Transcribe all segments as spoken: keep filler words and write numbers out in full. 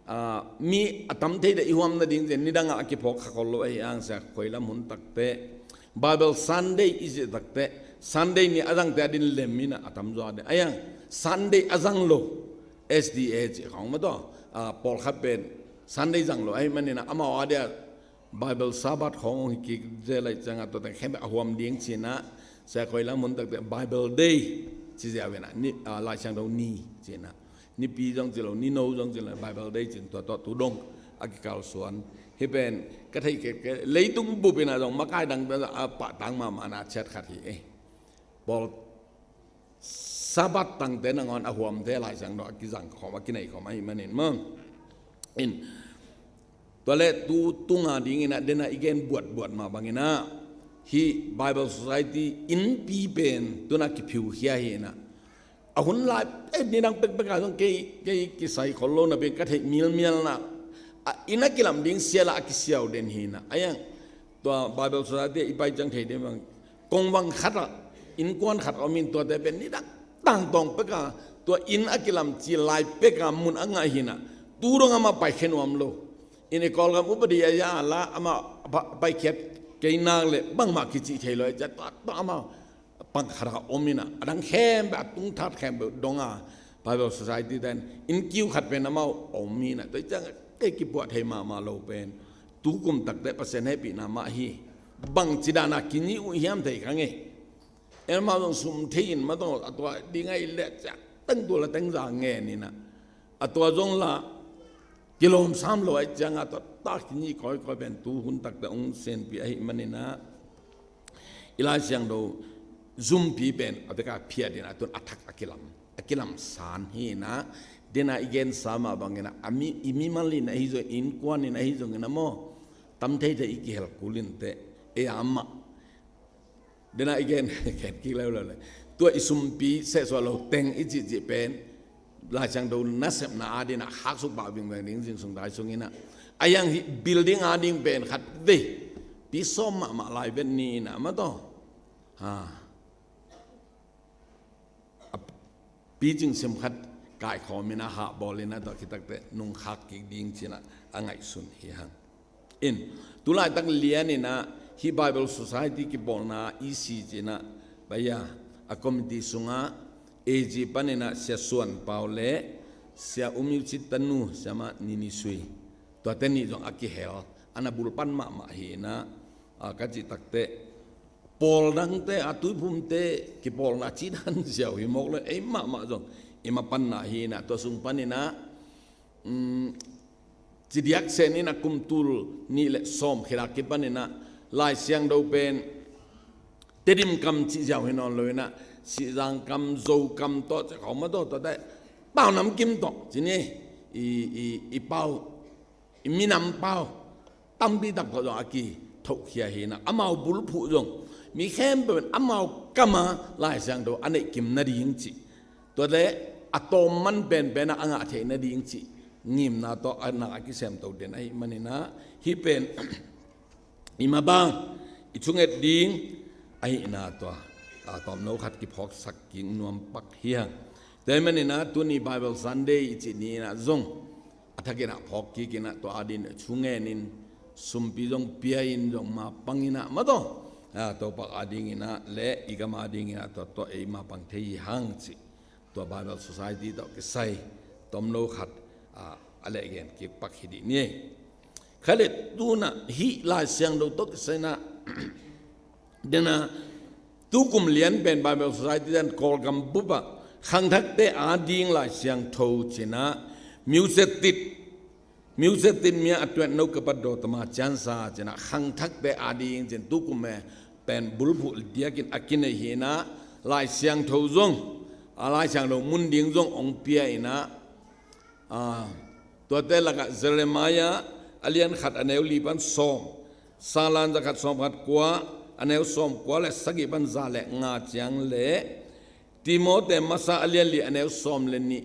Ah, mi a tam thei deuh i huam nading zen nidangah a kiphawk kha khol lo ahi hang, sia khuailam hun takte Bible Sunday i cih takte Sunday ni a zangte a din lem inah a tam zaw a deuh ahi hang. Sunday a zang lo S D A cih khawng mah tawh, ah, pawlkhat pen Sunday zang lo ahi maninah amau a dia Bible Sabbath khawng hong hi kik zel ahih ciangah tuate khempeuh a huam ding cinah, sia khuailam hun takte Bible Day ci ziau inah, ni, ah, Lai Siangtho ni cinah, nipi zong ci lo, ni no zong ci lo, Bible Day cin tua tawh tu dong a kikalsuan. Hih pen ka theih kei, kei leitung bup inah zong makai dangte a pahtang mahmahna ciat khat hi, eh. Pawl Sabbath tangte nangawn a huamte Lai Siangtho a kizang khawm, a kinei khawm ahih manin maw. In, tua leh tu tunga dinginah dena i gen buatbuat mah banginah hih Bible Society innpi pen tuna kiphiukhia hi inah. A hun lai, eh, nidang pekpek a zong kei, kei kisai khol lo napi ka theih milmialna, a inn a kilam ding sialah a kisiau den hi inah. Ahi hang tua Bible Society i pai ciang thei ding bang, kongvang khatah innkuan khat a om in, tuate pen nidang tangtawng peka tua inn a kilam ci lai peka mun a ngah hi inah, tu dong amah paikhia nuam lo. In i Kawlgam upadi a ya la amah pa-, paikhiat kei nak leh bangmah kicih thei lo, eh, cia tua, tua amah pang khat a om inah, a dang khempeuh, a tungthat khempeuh dong a, Bible Society ten inn kiu khat pen amau om inah, tua ciang kei kipuah thei mahmah lo pen tu kum takte Pasian hehpihna mah hi. Bangci dana kinyih uh hiam thei kha ngei. En amau zong sum thei in mah tawh a tua ding ahih leh ciah teng tua la teng za ngen inah, a tua zong la kilawm sam lo ahih ciangah tua tak kinyih kawikawi pen tu hun takte hong senpi ahih maninah i Lai Siangtho zumpi pen a veka phiat inah tun a thak a kilam, a kilam san hi inah, dena i gensa mah banginah a mi, i mimal in ahi zong, innkuan in ahi zongin a maw, tam thei thei i kihel kul inteh, ei a mah. Dena i gen, gen kik leuleu le, tua i sumpi sehsuah lo teng i cihcih pen Lai Siangtho nasepna adinah haksuk pah vingveng ding zing sung dai sunginah, a yang hi building ading pen khat vei pi sawm mahmah lai vet ni inah mah tawh, ha, a picing sim khat kaikhawm inah hahbawl inah tua khitakte nungkhak kik ding cinah a ngaihsun hi hang. In, tulaitak lian inah hih Bible Society kipawlna E C cinah, baya, a committee sungah A G paninah Sia Suan Pau le Sia Umiu Cit tanu, Sia Mah Nini Sui, tuate nih zong a kihel, a na bulpan mahmah hi inah, a, ka cih takte pawl dangte a Tuiphumte kipawlna cidan ziau hi mawk le, ei mahmah zong i mapanna hi inah, tua sung paninah, um, cidiak sen inah kum tul nih le sawm khit a kipaninah Lai Siangtho pen Tedim kam cih ziau hi nawn lo inah, Sihzang kam, Zo kam tawh, cih khawng mah tawh, tuate pau namkim tawh ci ni, i, i, i pau, i minam pau tampi tak tawh zong a kithohkhia hi inah, amau bulphuh zong mi khempeuh in amau kama Lai Siangtho a neihkim nading cih, tuate a tawm man penpenah a ngah theih nading cih ngimna tawh a na a kisemto den ahih maninah hih pen i mabang i thunget ding ahihna tua, a, tawmno khat kiphawksak kik nuam pak hi hang. Tua ahih maninah tuni Bible Sunday i cih ni inah zong a thakinah phawk kik inah tua adin thungen in sumpi zong pia in zong mapang inah mah tawh, a, Topa adinginah le i gam adinginah tua tawh ei mapang thei hi hang cih tua Bible Society tawh kisai tawmno khat, a, a lehgen kik pak hi dih ni. Khalet tunah hih Lai Siangtho tawh kisai inah dena tukum lian pen Bible Society dan Kawlgam bupah khangthakte ading Lai Siangtho cinah Music Tit, Music Tit mia a tuat no kapat do tama ciansa cinah khangthakte ading cin tukum e pen bulphuh diakin a kinei hi inah, Lai Siangtho zong, a, Lai Siangtho mun ding zong hong pia inah, a, tuate lakah Jeremiah a lian khat a neu li pan sawm, Salan za khat sawm khat kua, a neu sawm kua le sagih pan za le nga ciang le Timoti masa a lian li a neu sawm le nih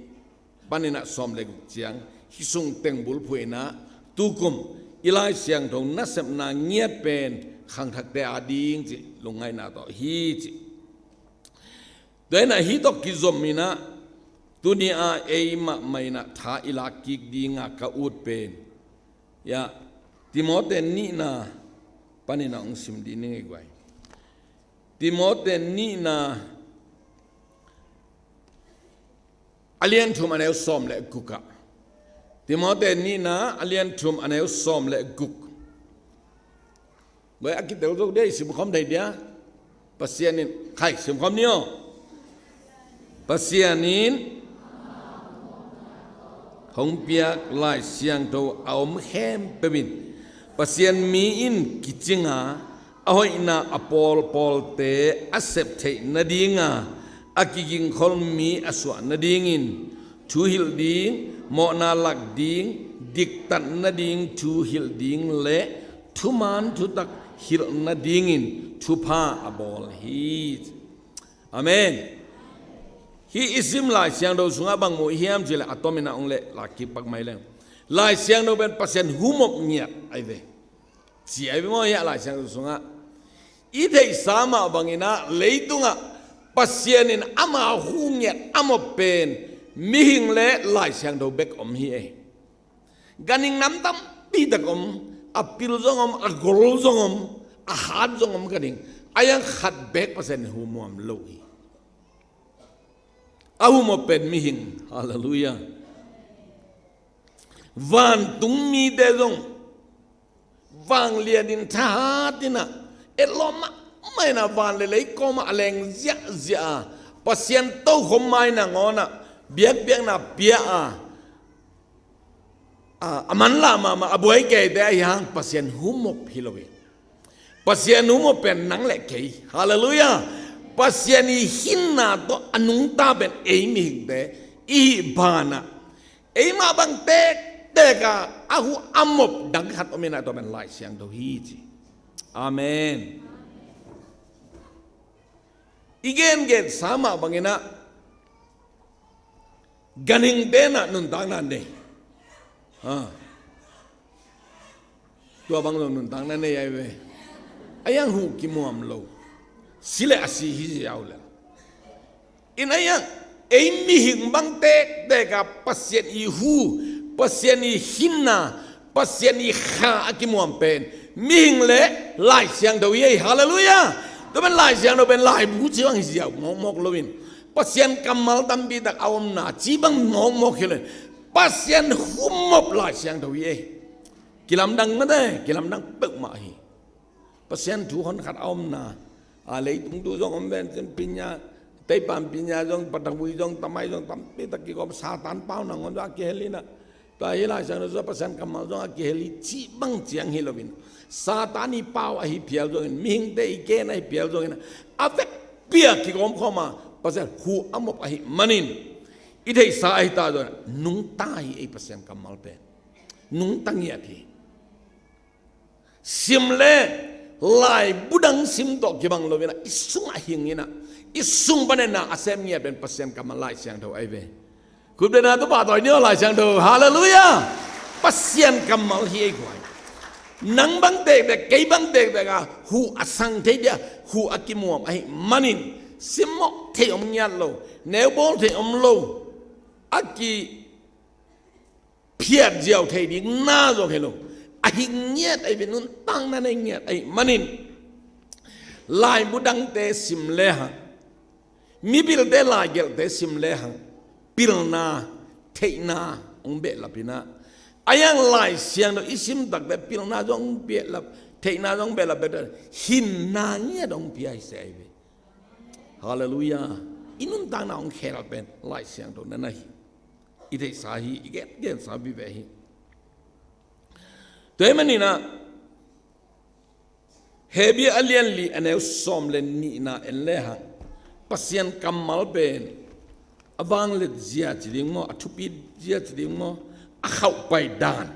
paninah sawm le guk ciang, hih sung teng bulphuh inah tukum i Lai Siangtho nasepna ngiat pen khangthakte ading cih lungngaihna tawh hi cih. Tua inah hih tawh kizom inah Tuni-a ei mahmah in ah tha i lak kik dinga ka ut pen, ya, Timote nihna panin ah hong sim dih ning ei guai. Timote nihna a lian thum a neu sawm le guk ah. Timote nihna a lian thum a neu sawm le guk. Guai, a kitel zo dia, i simkhawm thei dia. Pasian in, khai, simkhawm ni aw. Pasian in hong piak Lai Siangtho a om khempeuh in Pasian mi in kicing a, a hoihna a pawlpawlte a sep theih nadinga, a kigingkhol mi a suah nadingin, thu hilh ding, mawhna lak ding, diktat nading thu hilh ding le thuman thutak hilh nadingin thupha a bawl hi. Amen. Hih i sim Lai Siangtho sungah bang mu i hiam cih leh, a tomin ah hong leh lak kik pak mai leng, Lai Siangtho pen Pasian humop ngiat ahi ve, ci ahi ve maw, hiah Lai Siangtho sungah. I theihsa mah bangin ah leitungah Pasian in ama hu ngiat a mop pen mihing le Lai Siangtho bek om hi ei. Ganhing nam tampi tak om, a pil zong om, a gol zong om, a hat zong om ganhing. A hiang khat bek Pasian in hu muam lo hi. A hu mop pen mihing. Halleluiah. Vantung mite zong vanglianin thahatin ah, etlawm mahmah in ah van le lei kawmah a leng ziahziah a, Pasian tokhom mai nangawn ah biakpiakna pia a, a, a manlah mahmah, a buai keite ahi hang Pasian humop hi lo hi. Pasian humop pen nang le kei. Halleluiah. Pasian i hinna tawh a nungta pen ei mihingte i hih banah, ei mah bang tektek a, a hu a mop dang khat om in ah, tua pen Lai Siangtho hi ci. Amen. I gengensa mah bangin ah ganhingte in ah nuntakna nei. Ha. Tua bang zong nuntakna nei ahi ve. A hiang hu kimuam lo. Si le a si hi ziau le. In a hiang ei mihing bang tektek a Pasian i hu, Pasian i hinna, Pasian i kha a kimuam pen mihing le Lai Siangtho hi ei. Halleluiah. Tua pen Lai Siangtho pen laibu ci bang hi ziau mawkmawk loin, Pasian kammal tampi tak a omna ci bang mawkmawk hi loin, Pasian humop Lai Siangtho hi ei. Kilamdang mate, kilamdang peuhmah hi. Pasian thu honkhat a omna, a, leitung thu zong om ven cin pinya, teipan pinya zong, patavui zong, tamai zong, tampi tak kikawm, Satan pau nangawn zong a kihel in ah, tua hi Lai Siangtho sungah Pasian kammal zong a kihel hi cih bang ciang hi loin, Satan i pau ahi phial zongin, mihingte i ken ahi phial zongin, a vekpi a kikawmkhawm a Pasian hu a mop ahih manin, i theihsa ahi ta zongin nungta hi ei Pasian kammal pen. Nungta ngiat hi. Sim le laibu dang sim tawh kibang lo in ah, i sungah hing in ah, i sung panin na a sem ngiat pen Pasian kammal Lai Siangtho ahi ve. Khut beng a tu pahtawi ni aw, Lai Siangtho. Halleluiah. Pasian kammal hi ei guai. Nang bang tektek, kei bang tektek a hu a sang thei dia, hu a kimuam ahih manin, simmawh thei om ngiat lo, neubawl thei om lo, a ki phiat ziau thei ding na zong hi lo. A hing ngiat ahi ve, nuntakna nei ngiat ahih manin, laibu dangte sim lehang, mipilte laigelhte sim lehang, pilna, theihna hong behlap in ah, a hiang Lai Siangtho i sim takte pilna zong behlap, theihna zong behlap, behlap, hinna ngiat hong pia hi se ahi ve. Halleluiah. I nuntakna hong khel pen Lai Siangtho na na hi. I theihsa hi, i gengensa vive hi. Tua ahih manin ah, Hebru a lian li a neu sawm le nihna en lehang, Pasian kammal pen a vangliat zia ci ding maw, a thupi zia ci ding maw, a khauhpai dan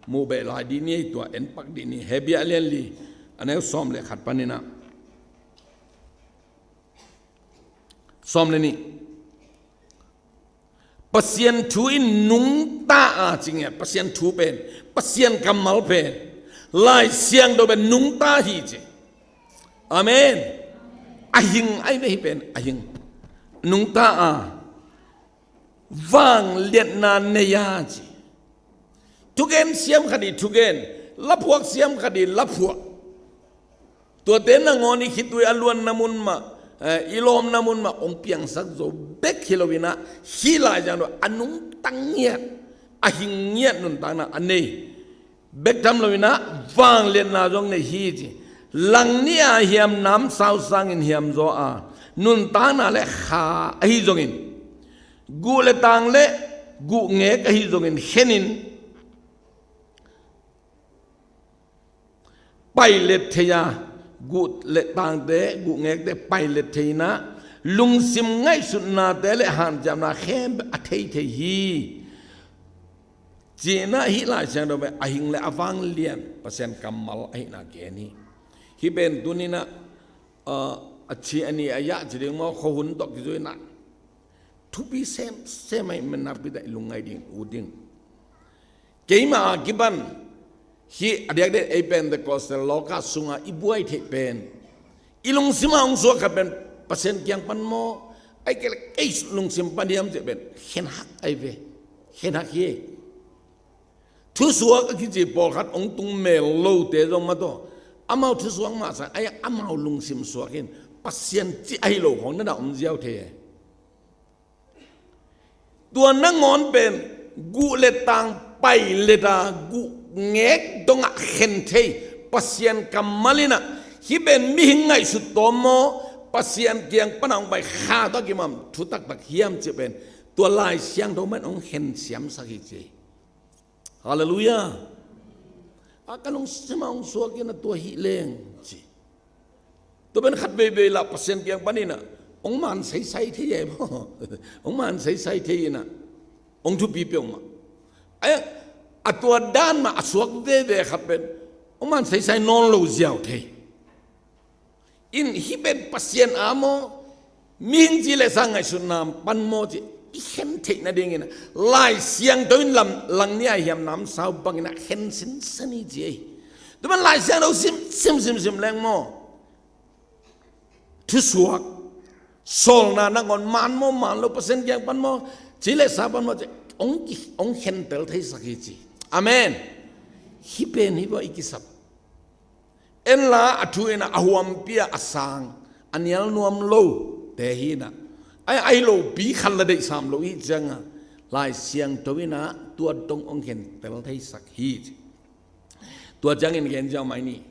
muh beh lai dih ni ei, tua en pak dih ni. Hebru a lian li a neu sawm le khat panin ah, sawm le nih. Pasian thu in nungta a, ci ngiat, Pasian thu pen, Pasian kammal pen, Lai Siangtho pen nungta hi ci. Amen. A hing ahi ve hih pen, a hing. Nungta a. vangliatna nei a ci. Thugen siam khat i thugen, laphuak siam khat i laphuak. Tuate nangawn i khitui a luanna mun mah, eh, i lawmna mun mah hong piangsak zo bek hi lo-in ah, hih Lai Siangtho a nungta ngiat, a hing ngiat nuntakna a nei bek tham lo-in ah, vangliatna zong nei hi ci. Langnih a hiam namsau sangin hiam zaw a, nuntakna le kha ahi zongin, guh le tang le guhngek ahi zongin khenin, pailet thei a, guh le tangte, guhngekte pailet thei-in ah, lungsim ngaihsutnate le hanciamna khempeuh a thei thei hi. Ci-in ah hih Lai Siangtho pen a hing le a vanglian Pasian kammal ahihna gen hi. Hih pen tuni-in ah, ah, a ci a ni a yah ci ding maw, khuahun tawh kizui-in ah, thupi semsem ahih manin nakpi tak i lungngaih ding, ut ding. Keimah a kipan, hih a diakdiak ei Pentecostal lawka sungah i buai theih pen, i lungsim a hong suak khat pen Pasian kiang pan maw, ahih kei leh kei lungsim pan hiam cih pen khenhak ahi ve. Khenhak hi. Thusuak a kici pawlkhat hong tung mel lote zong mah tawh, amau thusuak mah sang, ahih hang amau lungsim suak in, Pasian cih ahi lo khawng na dah om ziau thei e. Tua nangawn pen guh le tang pailet a, guhngek dongah khen thei Pasian kammal in ah, hih pen mihing ngaihsut tawm maw, Pasian kiang pan a hong pai kha tawh a kimam thu taktak hiam cih pen, tua Lai Siangtho mah in hong khen siamsak hi ci. Halleluiah. A ka lungsim a hong suak in ah tua hi leng ci. Tua pen khat veivei lah Pasian kiang panin ah hong man saisai thei e maw. Hong man saisai thei in ah, hong thupi peuhmah. Ai, a tua dan mah a suak veve khat pen hong man saisai nawn lo ziau thei. In hih pen Pasian a maw, mihing ci le sa ngaihsutna pan maw cih i khen theih nadingin ah, Lai Siangtho in lam, langnih a hiam namsau bangin ah khen sinsen hi ci ei. Tua pan Lai Siangtho sim, sim, sim, sim leng maw, thusuak, sawlna nangawn man maw, man lo, Pasian kiang pan maw, ci le sa pan maw cih hong ki, hong khentel theisak hi ci. Amen. Hih pen hi bawh i kisap. En la a thu in ah a huampi a, a sang, a nial nuam lo te hi in ah, ai, ai lopi khat la deih sam lo hi ciang a, Lai Siangtho in ah tua dong hong khentel theisak hi ci. Tua ciangin gen ziau mai ni.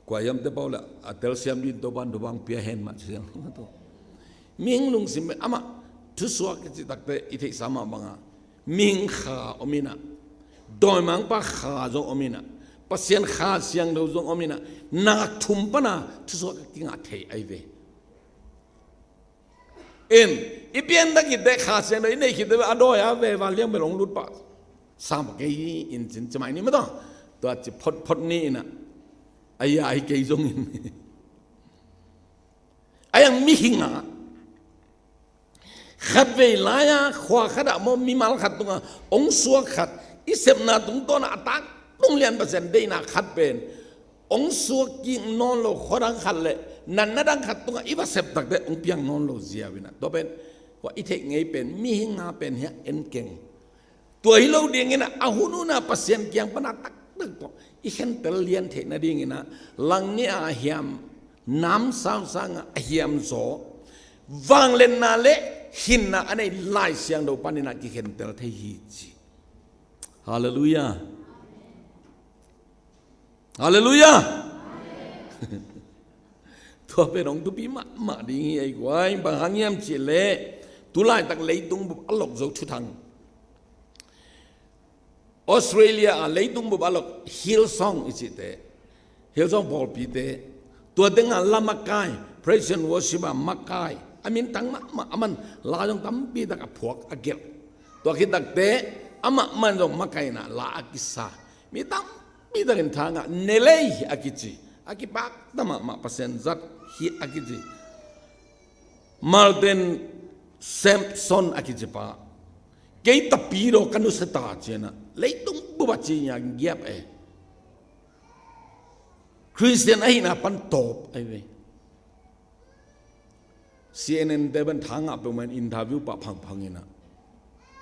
Kua hiamte pau le a telsiam din Topa'n thupha pia hen mah ci ziau. Mihing lungsim pen amah thusuak kici takte i theihsa mah banga, mihing kha om in ah, dawimangpa kha zong om in ah, Pasian Kha Siangtho zong om in ah, na thum pana thusuak kingah thei ahi ve. In, i pianthak khit teh Kha Siangtho i neih khit teh a dawi a veva liang bel hong lut pah sam kei hi in cin ci mai ni maw taw. Tua ci photphot ni in ah, a ya hi kei zongin. Ai ang mihing a, khatvei lai-a khua khatah maw, mimal khat tungah hong suak khat, i sepna tungtawn a a tak tung lian Pasian deihna khat pen hong suak kik nawn lo, khuadang khat le natna dang khat tungah i va sep tak teh hong piang nawn lo ziau in ah. Tua pen, hua i theih ngei pen, mihing a pen hiah en keng. Tua hi lo dingin ah, a hun hun a Pasian kiang pana taktak tawh i khentel lian theih nadingin ah, langnih a hiam, namsau sangah a hiam zaw, vangliatna le hinna a nei Lai Siangtho panin ah kikhentel thei hi ci. Halleluiah. Halleluiah. Tua pen hong thupi mahmah ding hi ei guai, bang hang hiam cih leh, tu laitak leitung bup a lok zo thuthang. Australia a leitung bup a lok Hillsong i cihte, Hillsong pawlpite, tua tengah la makai, praise and worship a makai, a minthang mahmah, aman la zong tampi tak a phuak a gelh. Tua khit takte, amah man zong makaihna la a kisa. Mi tampi takin thangah Nelei a kici, a kipakta mahmah Pasian zat hi a kici Martin Sampson a kici pa, kei tapidaw ka nusia ta ci-in ah, leitung bup a ci-in a giap e. Khristian ahihna pan tawp ahi ve. C N N te ban thangah peuhmah in interview pah phangphang inah,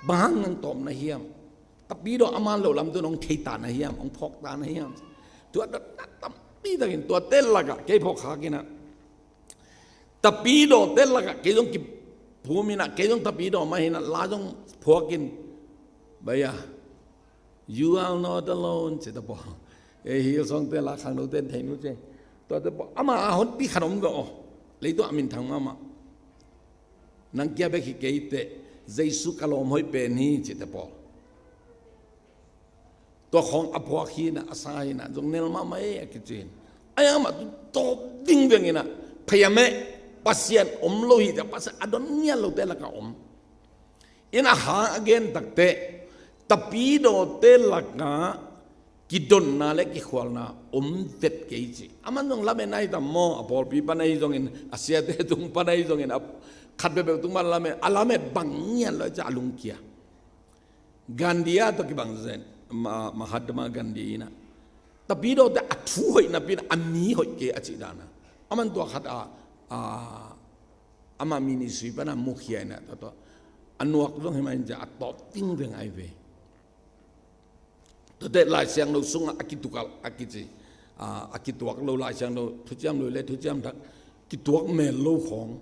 bang hang nang tawp na hiam? Tapidaw a man loh lam tu nong thei ta na hiam? Hong phawk ta na hiam? Tua dot na tampi takin tuate lakah kei phawk khak inah, Tapidawte lakah kei zong kiphum inah, kei zong Tapidaw mah hinah, la zong phuakin, "Baya, you are not alone," ci ta pawl. Ei, Hillsongte la khangnote in thei nu ci. Tuate pawl ama a honpi khat om ve aw. Leitung a minthang mahmah. Nang kia bek hi kei teh, Jesu ka lawm hoih pen hi ci ta pawl. Tua khawng a phuak hinah, a sa hinah, zong nel mahmah e a kici in. Ai, amah tu tawp ding veng inah, phayam e, Pasian om lo hi, tia Pasian a don ngiat lote lakah om. Inah hang a gen takteh, Tapidawte lakah kidonna le kikhualna om vet kei ci. Aman zong lamet na hi tam maw, a pawlpi pan ahi zongin, a siate tung pan ahi zongin, a khat peuhpeuh tung pan lamet, a lamet bang ngiat lo ci a lungkia. Gandhi a tawh kibang zen, Ma-, Mahatma Gandhi inah, Tapidawte a thu hoih napi inah a mi hoih kei a cih dana. Aman tua khat a, a, ama ministry pana mukhia inah tua, tua a nuak zong hi mah in cia a tawp ding veng ai ve. Tuate Lai Siangtho sungah a kitukal a kici, a, a kituak lo Lai Siangtho, Thuciam Lui le Thuciam Thak kituak mel lo khawng.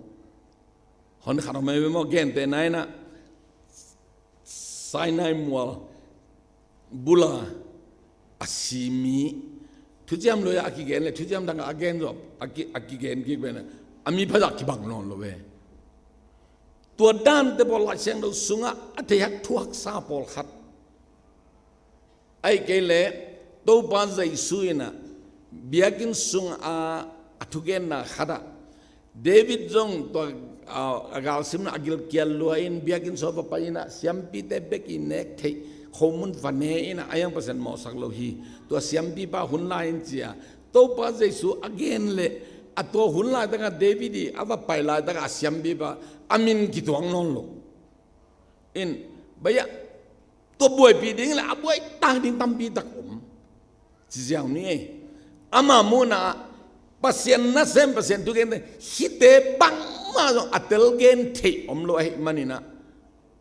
Hon khat om ei ve maw, gente na inah Sinai mual bula a si mi, Thuciam Lui a kigen le Thuciam Thak a gen zop, a ki, a kigen kik ve na, a mi phazah kibang nawn lo ve. Tua dante pawl Lai Siangtho sungah a thei hak thu haksa pawlkhat. Ahih kei leh Topa Jesu inah biakinn sungah a thugenna khatah David zong tua, a, a galsimna a gilkial lua in biakinn sung va pai inah siampite bek i nek theih khomun va ne inah, a hiang Pasian mawhsak lo hi. Tua siampipa hun lai in cia Topa Jesu a gen leh a tua hun laitakah David i a va pai laitakah a siampipa a min kituak nawn lo. In, baya, tua buaipih ding le a buai tak ding tampi tak om. Ci ziau ni ei. Ama munah Pasian nasem, Pasian thugente hihte bangmah zong a telgen theih om lo ahih maninah,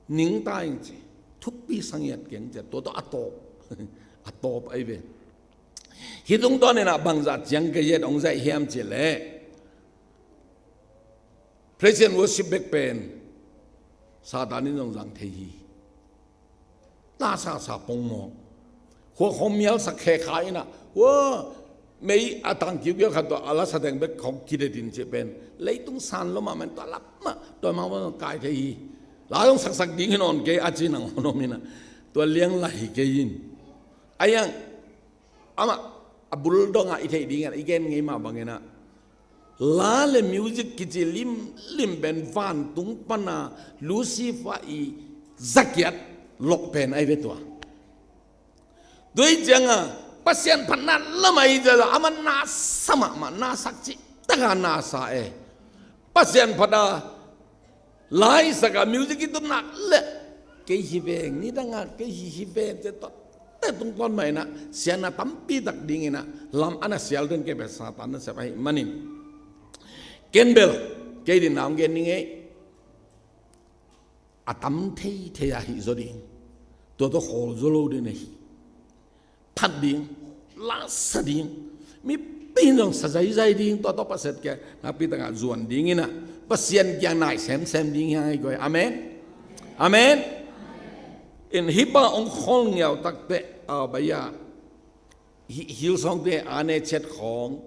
ningta ing ci. Thupi sangiat keng ci. Tua tawh a tawp. A tawp ai ve. Hih tungtawn inah bangzah ciang ka hiat hong zaih hiam ci leh, praise and worship bek pen Satan in zong zang thei hi. Lasasa pongmawk. Khua khawng mialsak khekha inah, hua, mei a tang kiukiau khat tawh a lasa teng bek khawng kidetin cih pen leitung san lo mahmah in tua lamah tua mahmah zong kai thei hi. La zong saksak ding hi nawn kei a ci nang hon om inah, tua liang la hi kei in. A hiang, amah a bul dongah i theih dingin i gen ngei mah banginah, la le music kici limlim pen vantung pana Lucifer i zakiat lok pen ai ve tua. Tua hi cianga Pasian phatna lamah i zaza amah nasa mahmah, nasak cih taka nasa e. Pasian phata laisaka music i tupna le kei hi veng, nidanga kei hi hi veng, te tawh te tungtawn mah inah siatna tampi tak dinginah lam a na sial den kei bel Satan nasep ahih manin. Ken bel kei din na hong gen ning ei. A tam theithei a hih zaw ding. Tua tawh khawl zaw lo ding na hi. Phat ding, lasa ding, mipi in zong sa zaizai ding, tua tawh Pasian kiang nakpi takah zuan dinginah Pasian kiang nai semsem ding hi hang hi guai. Amen. Amen. In hih pa hong khawl ngiau takteh, a, baya, hi, Hillsongte a ne chet khawng,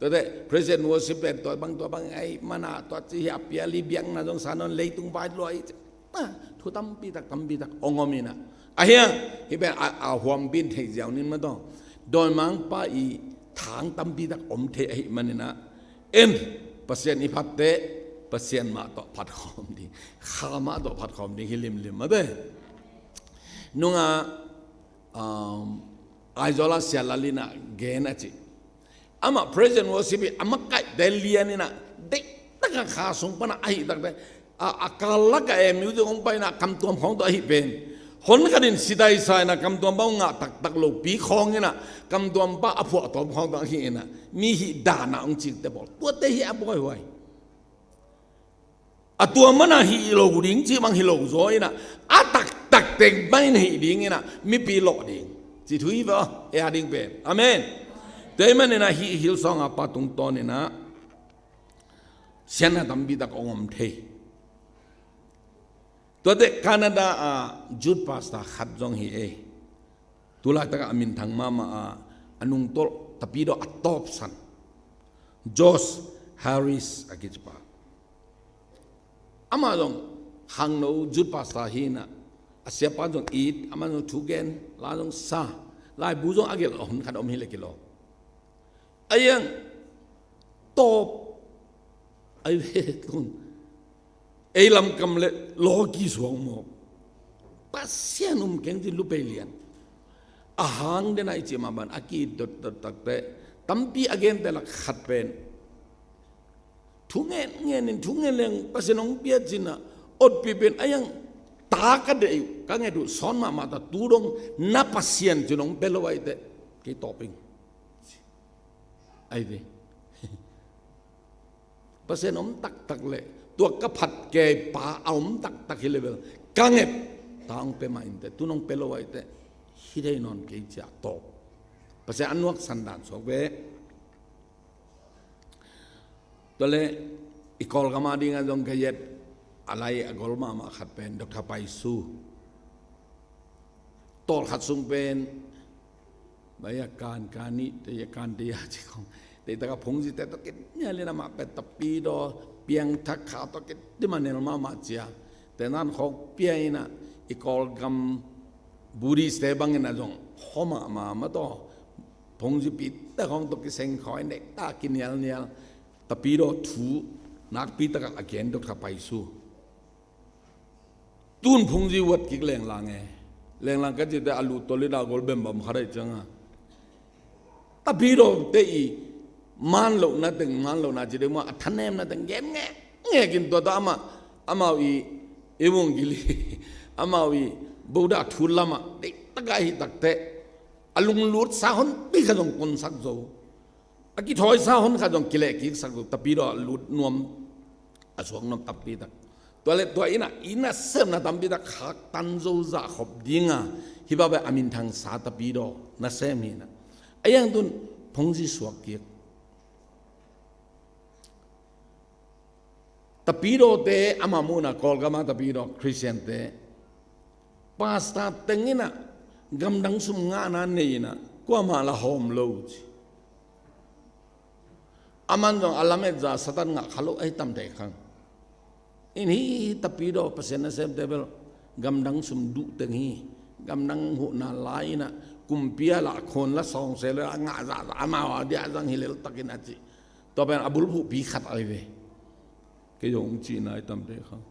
tuate praise and worship pen tua bang tua bang ai mana tua ci hi a piali biakna zong sa nawn leitung vai lua i ci. Ah, thu tampi tak, tampi tak hong om inah. A hiang, hih pen a, a huampin theih ziau nin mah tawh dawimangpa i thang tampi tak om thei ahih maninah, en, Pasian i phatteh Pasian mah tawh phatkhawm ding, Kha mah tawh phatkhawm ding hi limlim mate. Nungah, um, Aizawl a Sia Lal inah gen a ci. Amah praise and worship hi a makaihte lian inah, deihtakah kha sung panah ahih takte, a, a kal lakah e music hong pai inah kamtuam khawng tawh ahih pen. Hon khat in sidaisa inah kamtuampa hong ngah taktak lopi khawng inah, kamtuampa a phuahtawm khawng tawh ahih inah, mi hih danah hong cikte bawl. Tuate hi a buaihuai. A tua mana hih lo ding cih bang hi lo zaw inah, a taktak teng mah in hih ding inah, mipi lawh ding cih thu hi ve aw, ei a ding pen. Amen. Tua ahih manin ah hih Hillsong a pa tungtawn inah siatna tampi tak hong om thei. Tuate Canada a youth pastor khat zong hi ei. Tulaitak a minthang mahmah a, a nungtolh Tapidaw a tawpsan Josh Harris a kici pa. Amah zong khangno youth pastor hi inah, a siapa zong it, amah zong thugen, la zong sa, laibu zong a gelh a hun khat om hi leh kilawm. A iang tawp a i ve tun, ei lamkam le lawki suang mawk, Pasian um keng cin lupei lian. A hang dena i cih mah ban a ki-it dotdot takteh, tampi a gente lak khat pen thu ngen ngen in, thu ngen leng Pasian hong pia cin ah, otpi pen a iang ta ka deih uh, ka nget uh sawn mahmah ta, tu dong na Pasian cin hong pia lo aiteh kei tawp ing. Ai ve. Pasian om taktak leh, tua ka phat kei pa a om taktak hi leh bel ka nget, ta hong pia mah inteh, tu nong pia lo aiteh hi thei nawn kei ci-a tawp. Pasian a nuaksan dan suak ve. Tua leh i Kawlgam a dingah zong ka et a lai a gol mahmah khat pen Doctor Paisu. Tawlkhat sung pen, bai a kan, kan nih, tei a kan tei a ci khong, tei taka phungzite tawh kinial in amah pen Tapidaw piangthak kha tawh kidim a nel mahmah cia. Tei nan khawng pia in ah i Kawlgam Buddhist te bangin a zong hawm mahmah mah tawh, phungzipi te khawng tawh kiseng khawng in, tei ta kinialnial. Tapidaw thu nakpi takah a gen Doctor Paisu. Tun phungzi uat kik lenglang e. Lenglang ka cite a luh tawh lina gol bembam kha daih cianga, Tapidaw te i man lohna teng, man lohna ci deuh mah, a thanemna teng gen ngekngek in tua tawh amah, amau i evangeli, amau i Buddha thu lamah deih taka hi takteh, a lunglutsa honpi kha zong kunsak zo. A kithawisa hon kha zong kilehkiksak lo, Tapidaw a lut nuam, a suak nuam tampi tak. Tua le tua in ah i nasemna tampi tak khaktan zo zahkhop dinga, hih bang pen a minthangsa Tapidaw nasem hi in ah. A iang tun phungzi suak kik. Tapidawte amah muhna Kawlgama Tapidaw Khristiante, pastor teng in ah gamdang sum ngahna nei in ah kuamah la hawm lo ci. Aman zong a lamet za Satan ngah kha lo ahi tam thei khang. In hih Tapidaw Pasian nasemte bel gamdang sum duh teng hi. Gamdang huhna lai in ah kumpi a lah khawn la sawng se lo a ngah zahzah, amau a diah zang hi leltakin a cih. Tua pen a bulphuhpi khat ahi ve. Kei zong hong cihna i tamte khang.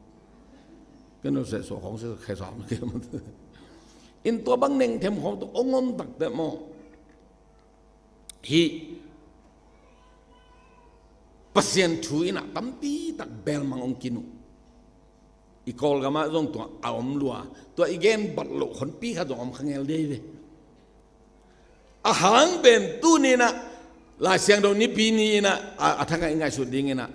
Kei no seh suah khawng seh khe sam kei mah. In tua bang nengthem khawng tawh hong om takteh maw, hih Pasian thu in ah tampi tak belmang hong kin uh. I Kawlgamah zong tua a om lua, tua i gen bat loh honpi khat zong om kha ngel dei ve. A hang pen tuni in ah Lai Siangtho Nipi ni in ah a, a thangah i ngaihsut ding in ah,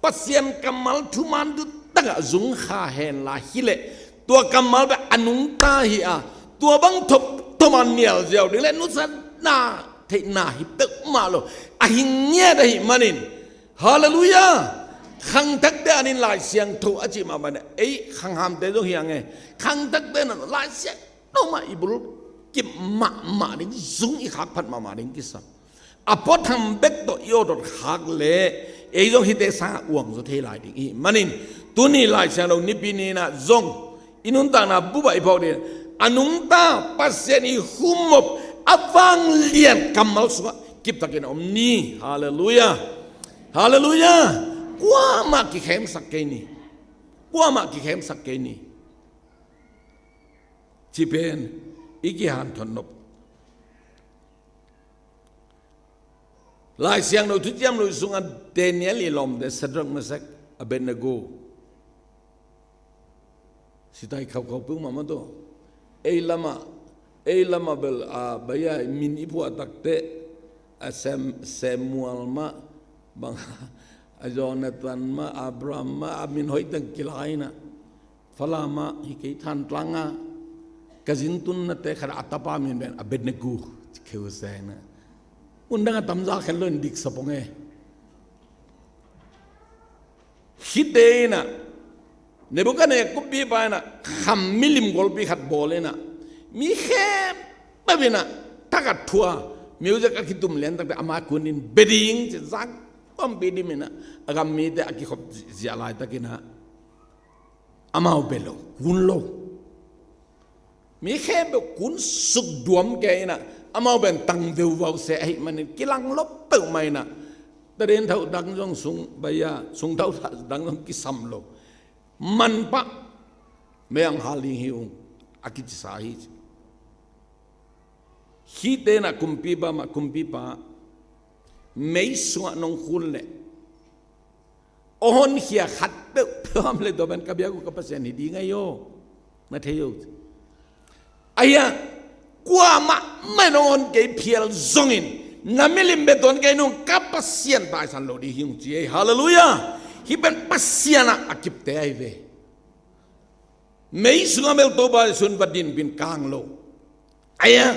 Pasian kammal thuman duh takah zung kha hen la hileh, tua kammal pen a nungta hi a, tua bang thop, thop a nial ziau ding le nusatna theihna hi peuhmah lo, a hi ngiat ahih manin. Halleluiah. Khangthakte adingin Lai Siangtho a cih mah bangin ei khanghamte zong hi ang e. Khangthakte in ah Lai Siangtho mah i bul kip mahmah ding, zung i khak phat mahmah ding kisam. A puatham bek tawh i awdot khak leh ei zong hihte sangah uang zaw thei lai ding i hih manin, tuni Lai Siangtho Nipi ni in ah zong i nuntakna bup ah i phawk ding, a nungta Pasian i humop a vanglian kammal sungah kiptakin a om ni. Halleluiah. Halleluiah. Kuamah kikhemsak kei ni. Kuamah kikhemsak kei ni. Ci pen i kihanthawn nop. Lai Siangtho Thuciam Lui sungah Daniel i lawmte Shadrach, Meshach, Abednego, sitai khaukhau peuhmah mah tawh, ei lamah, ei lamah bel a, bai-a min i phuah takteh, a Sam-, Samuel mah bang, A Jonathan mah, Abraham mah, a min hoih teng kila inah, Falam ah, hi kei Thantlang ah, ka zin tunnate khat ah a tapa min pen Abednego ci kheu se inah. Undang a tamza khen lo in dik sa pong e. Hihte inah, Nebuchadnezzar kumpipa inah, kham milim golpi khat bawl inah, mi khempeuh inah, thak a thua, music a kitum lian takte ama kunin bia ding ci zak pampi dim inah, a gam mite a kikhop ziah laitak inah, amau bia lo, kun lo. Mi khempeuh kun suk duam kei inah, amau pen tang veuvau se ahih manin, kilang lo peuhmah inah, tadin thauh dang zong sung baia, sung thauh dang zong kisam lo. Manpah, mei ang hal ding hi ung, a kicisa hi ci. Hihte inah kumpipa mah, kumpipa, mei sungah nong khun leh, a honkhia khat peuhpeuh om leh, tua pen ka biak uh ka Pasian hi ding ahi aw. Na thei aw. Ahi a, kuamah mah in hong hon kei phial zongin, na milim bek tawh hon kei nung, ka Pasian taisan lo ding hi ung ci ei. Halleluiah. Hih pen Pasian ah a kipte ahi ve. Mei sungah bel Topa Jesu in va dinpih in kang lo. Ahi a,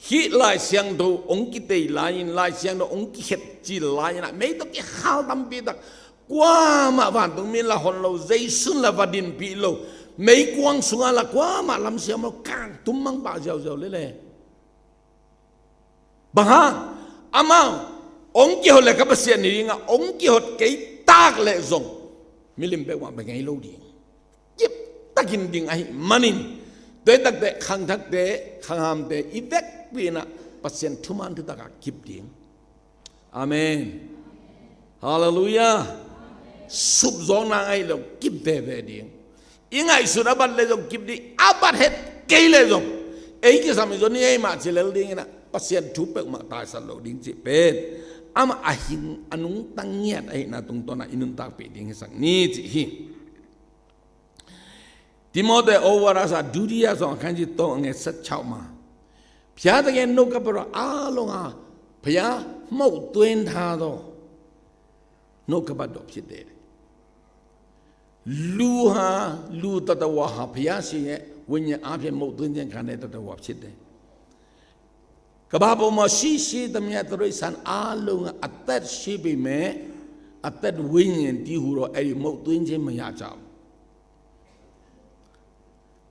hih Lai Siangtho hong kitei lai-in, Lai Siangtho hong kikhet cil lai-in ah, mei tawh kikhal tampi tak, kuamah vantungmi in la hon lo, Jesu in la va dinpih lo, meikuang sungah la kuamah lamsiam lo, kang tum mang pah ziauziau lel e. Bang hang, amau hong kihot leh ka Pasian hi ding a, hong kihot kei tak leh zong milim peuhmah bia ngei lo ding, kiptakin ding ahih manin, tua hi takteh khangthakte, khanghamte i vekpi inah Pasian thuman thutak ah kip ding. Amen. Halleluiah. Supzawkna ngah lo, kip veve ding. I ngaihsut a bat leh zong kip ding, a bat het kei leh zong, ei kisam i zon hi ei mah ci lel ding inah, Pasian thu peuhmah taisan lo ding cih pen amah a hing a nungta ngiat ahihna tungtawn ah i nuntakpih ding hisak ni cih hi. Timote over a sa dudia zong a khan ci tawh a nge sat chauh ma. ဘုရားသခင်နှုတ်ကပတ်တော်အားလုံးဟာ ဘုရားမှုတ်သွင်းထားသော နှုတ်ကပတ်တော်ဖြစ်တယ်။ လူဟာ၊ လူသတ္တဝါဟာ ဘုရားရှင်ရဲ့ဝိညာဉ်အားဖြင့် မှုတ်သွင်းခြင်းခံတဲ့သတ္တဝါဖြစ်တယ်။ ကမ္ဘာပေါ်မှာရှိရှိသမျှ တိရစ္ဆာန်အားလုံးက အသက်ရှိပေမဲ့ အသက်ဝိညာဉ်တည်းဟူသော အဲ့ဒီမှုတ်သွင်းခြင်းမရကြဘူး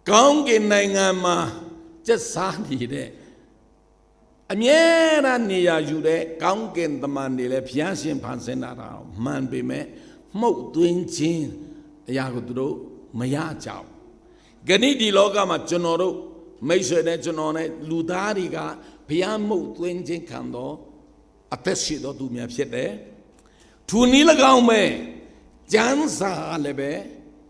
။ ကောင်းကင်နိုင်ငံမှာ ကျက်စားနေတဲ့ အမြဲတမ်းနေရာယူတဲ့ ကောင်းကင်တမန်တွေလည်း ဘုရားရှင်ဖန်ဆင်းတာတော့ မှန်ပေမဲ့ မှုတ်သွင်းခြင်းအရာကို သူတို့မရကြဘူး။ ကနေ့ဒီလောကမှာ ကျွန်တော်တို့ မိတ်ဆွေနဲ့ ကျွန်တော်နဲ့ လူသားတွေက ဘုရားမှုတ်သွင်းခြင်းခံသော အသက်ရှိသောသူများဖြစ်တယ်။ ထိုနည်း၎င်းပဲ ကျမ်းစာကလည်းပဲ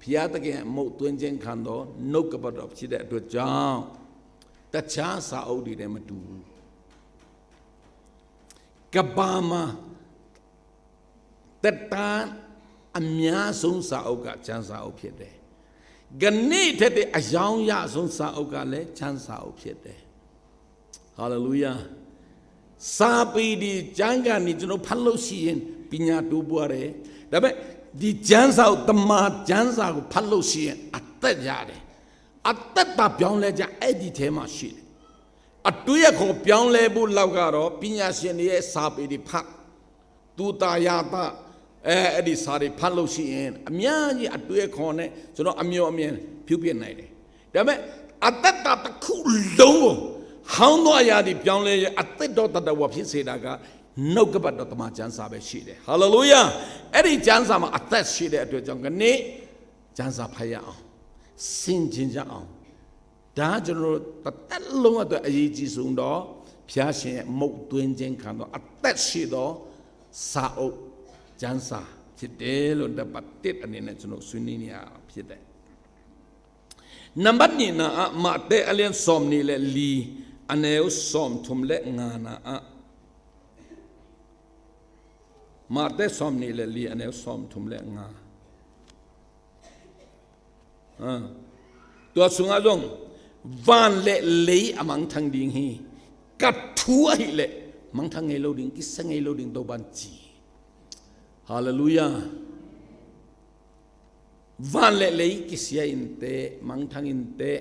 ဘုရားသခင်မှုတ်သွင်းခြင်းခံသော နှုတ်ကပတ်တော်ဖြစ်တဲ့အတွက်ကြောင့် တခြားစာအုပ်တွေနဲ့မတူဘူး။ ကမ္ဘာမှာ သက်တမ်းအများဆုံးစာအုပ်က ကျမ်းစာအုပ်ဖြစ်တယ်။ ကနေ့ထက်တဲ့အရောင်းရဆုံးစာအုပ်ကလည်း ကျမ်းစာအုပ်ဖြစ်တယ်။ Hallelujah. စာပေတွေ၊ ကျမ်းဂန်တွေ ကျွန်တော်ဖတ်လို့ရှိရင် ပညာတိုးပွားတယ်။ ဒါပေမဲ့ ဒီကျမ်းစာကို၊ တမန်ကျမ်းစာကို ဖတ်လို့ရှိရင် အသက်ရတယ်။ အသက်တာပြောင်းလဲခြင်း အဲ့ဒီထဲမှာရှိတယ်။ အတွေးအခေါ်ပြောင်းလဲဖို့လောက်ကတော့ ပညာရှင်တွေရဲ့စာပေတွေဖတ်၊ သူသာယာသာ အဲ၊ အဲ့ဒီစာတွေဖတ်လို့ရှိရင် အများကြီးအတွေးအခေါ်နဲ့ ကျွန်တော်အမျိုးအမြင်ပြုပြင်နိုင်တယ်။ ဒါပေမဲ့ အသက်တာတစ်ခုလုံးကို ဟောင်းသောအရာတွေပြောင်းလဲ၍ အသစ်သောသတ္တဝါဖြစ်စေတာက နှုတ်ကပတ်တော်တမန်ကျမ်းစာပဲရှိတယ်။ Hallelujah. အဲ့ဒီကျမ်းစာမှာအသက်ရှိတဲ့အတွက်ကြောင့် ကနေ့ကျမ်းစာဖတ်ရအောင်၊ ဆင်ခြင်ကြအောင်။ ဒါက ကျွန်တော်တို့ တစ်သက်လုံးအတွက် အရေးကြီးဆုံးသော ဘုရားရှင်ရဲ့ မှုတ်သွင်းခြင်းခံသော အသက်ရှိသော စာအုပ်၊ ကျမ်းစာ ဖြစ်တယ်လို့ နံပါတ်တစ်အနေနဲ့ ကျွန်တော် ဆွေးနွေးနေရတာ ဖြစ်တယ်။ နံပါတ်နှစ်နာက မဿဲအလင်း စောင့်နေလေလီ အနည်းဆုံး ထုံးလက်ငါနာက မဿဲ စောင့်နေလေလီ အနည်းဆုံး ထုံးလက်ငါ။ အာ၊ ตัวสูงอ่ะ zong van le lei a mangthang ding hi. Ka thu ahih leh mangthang ngei lo ding, kisa ngei lo ding, Topa'n ci. Halleluiah. Van le lei kisia inteh, mangthang inteh,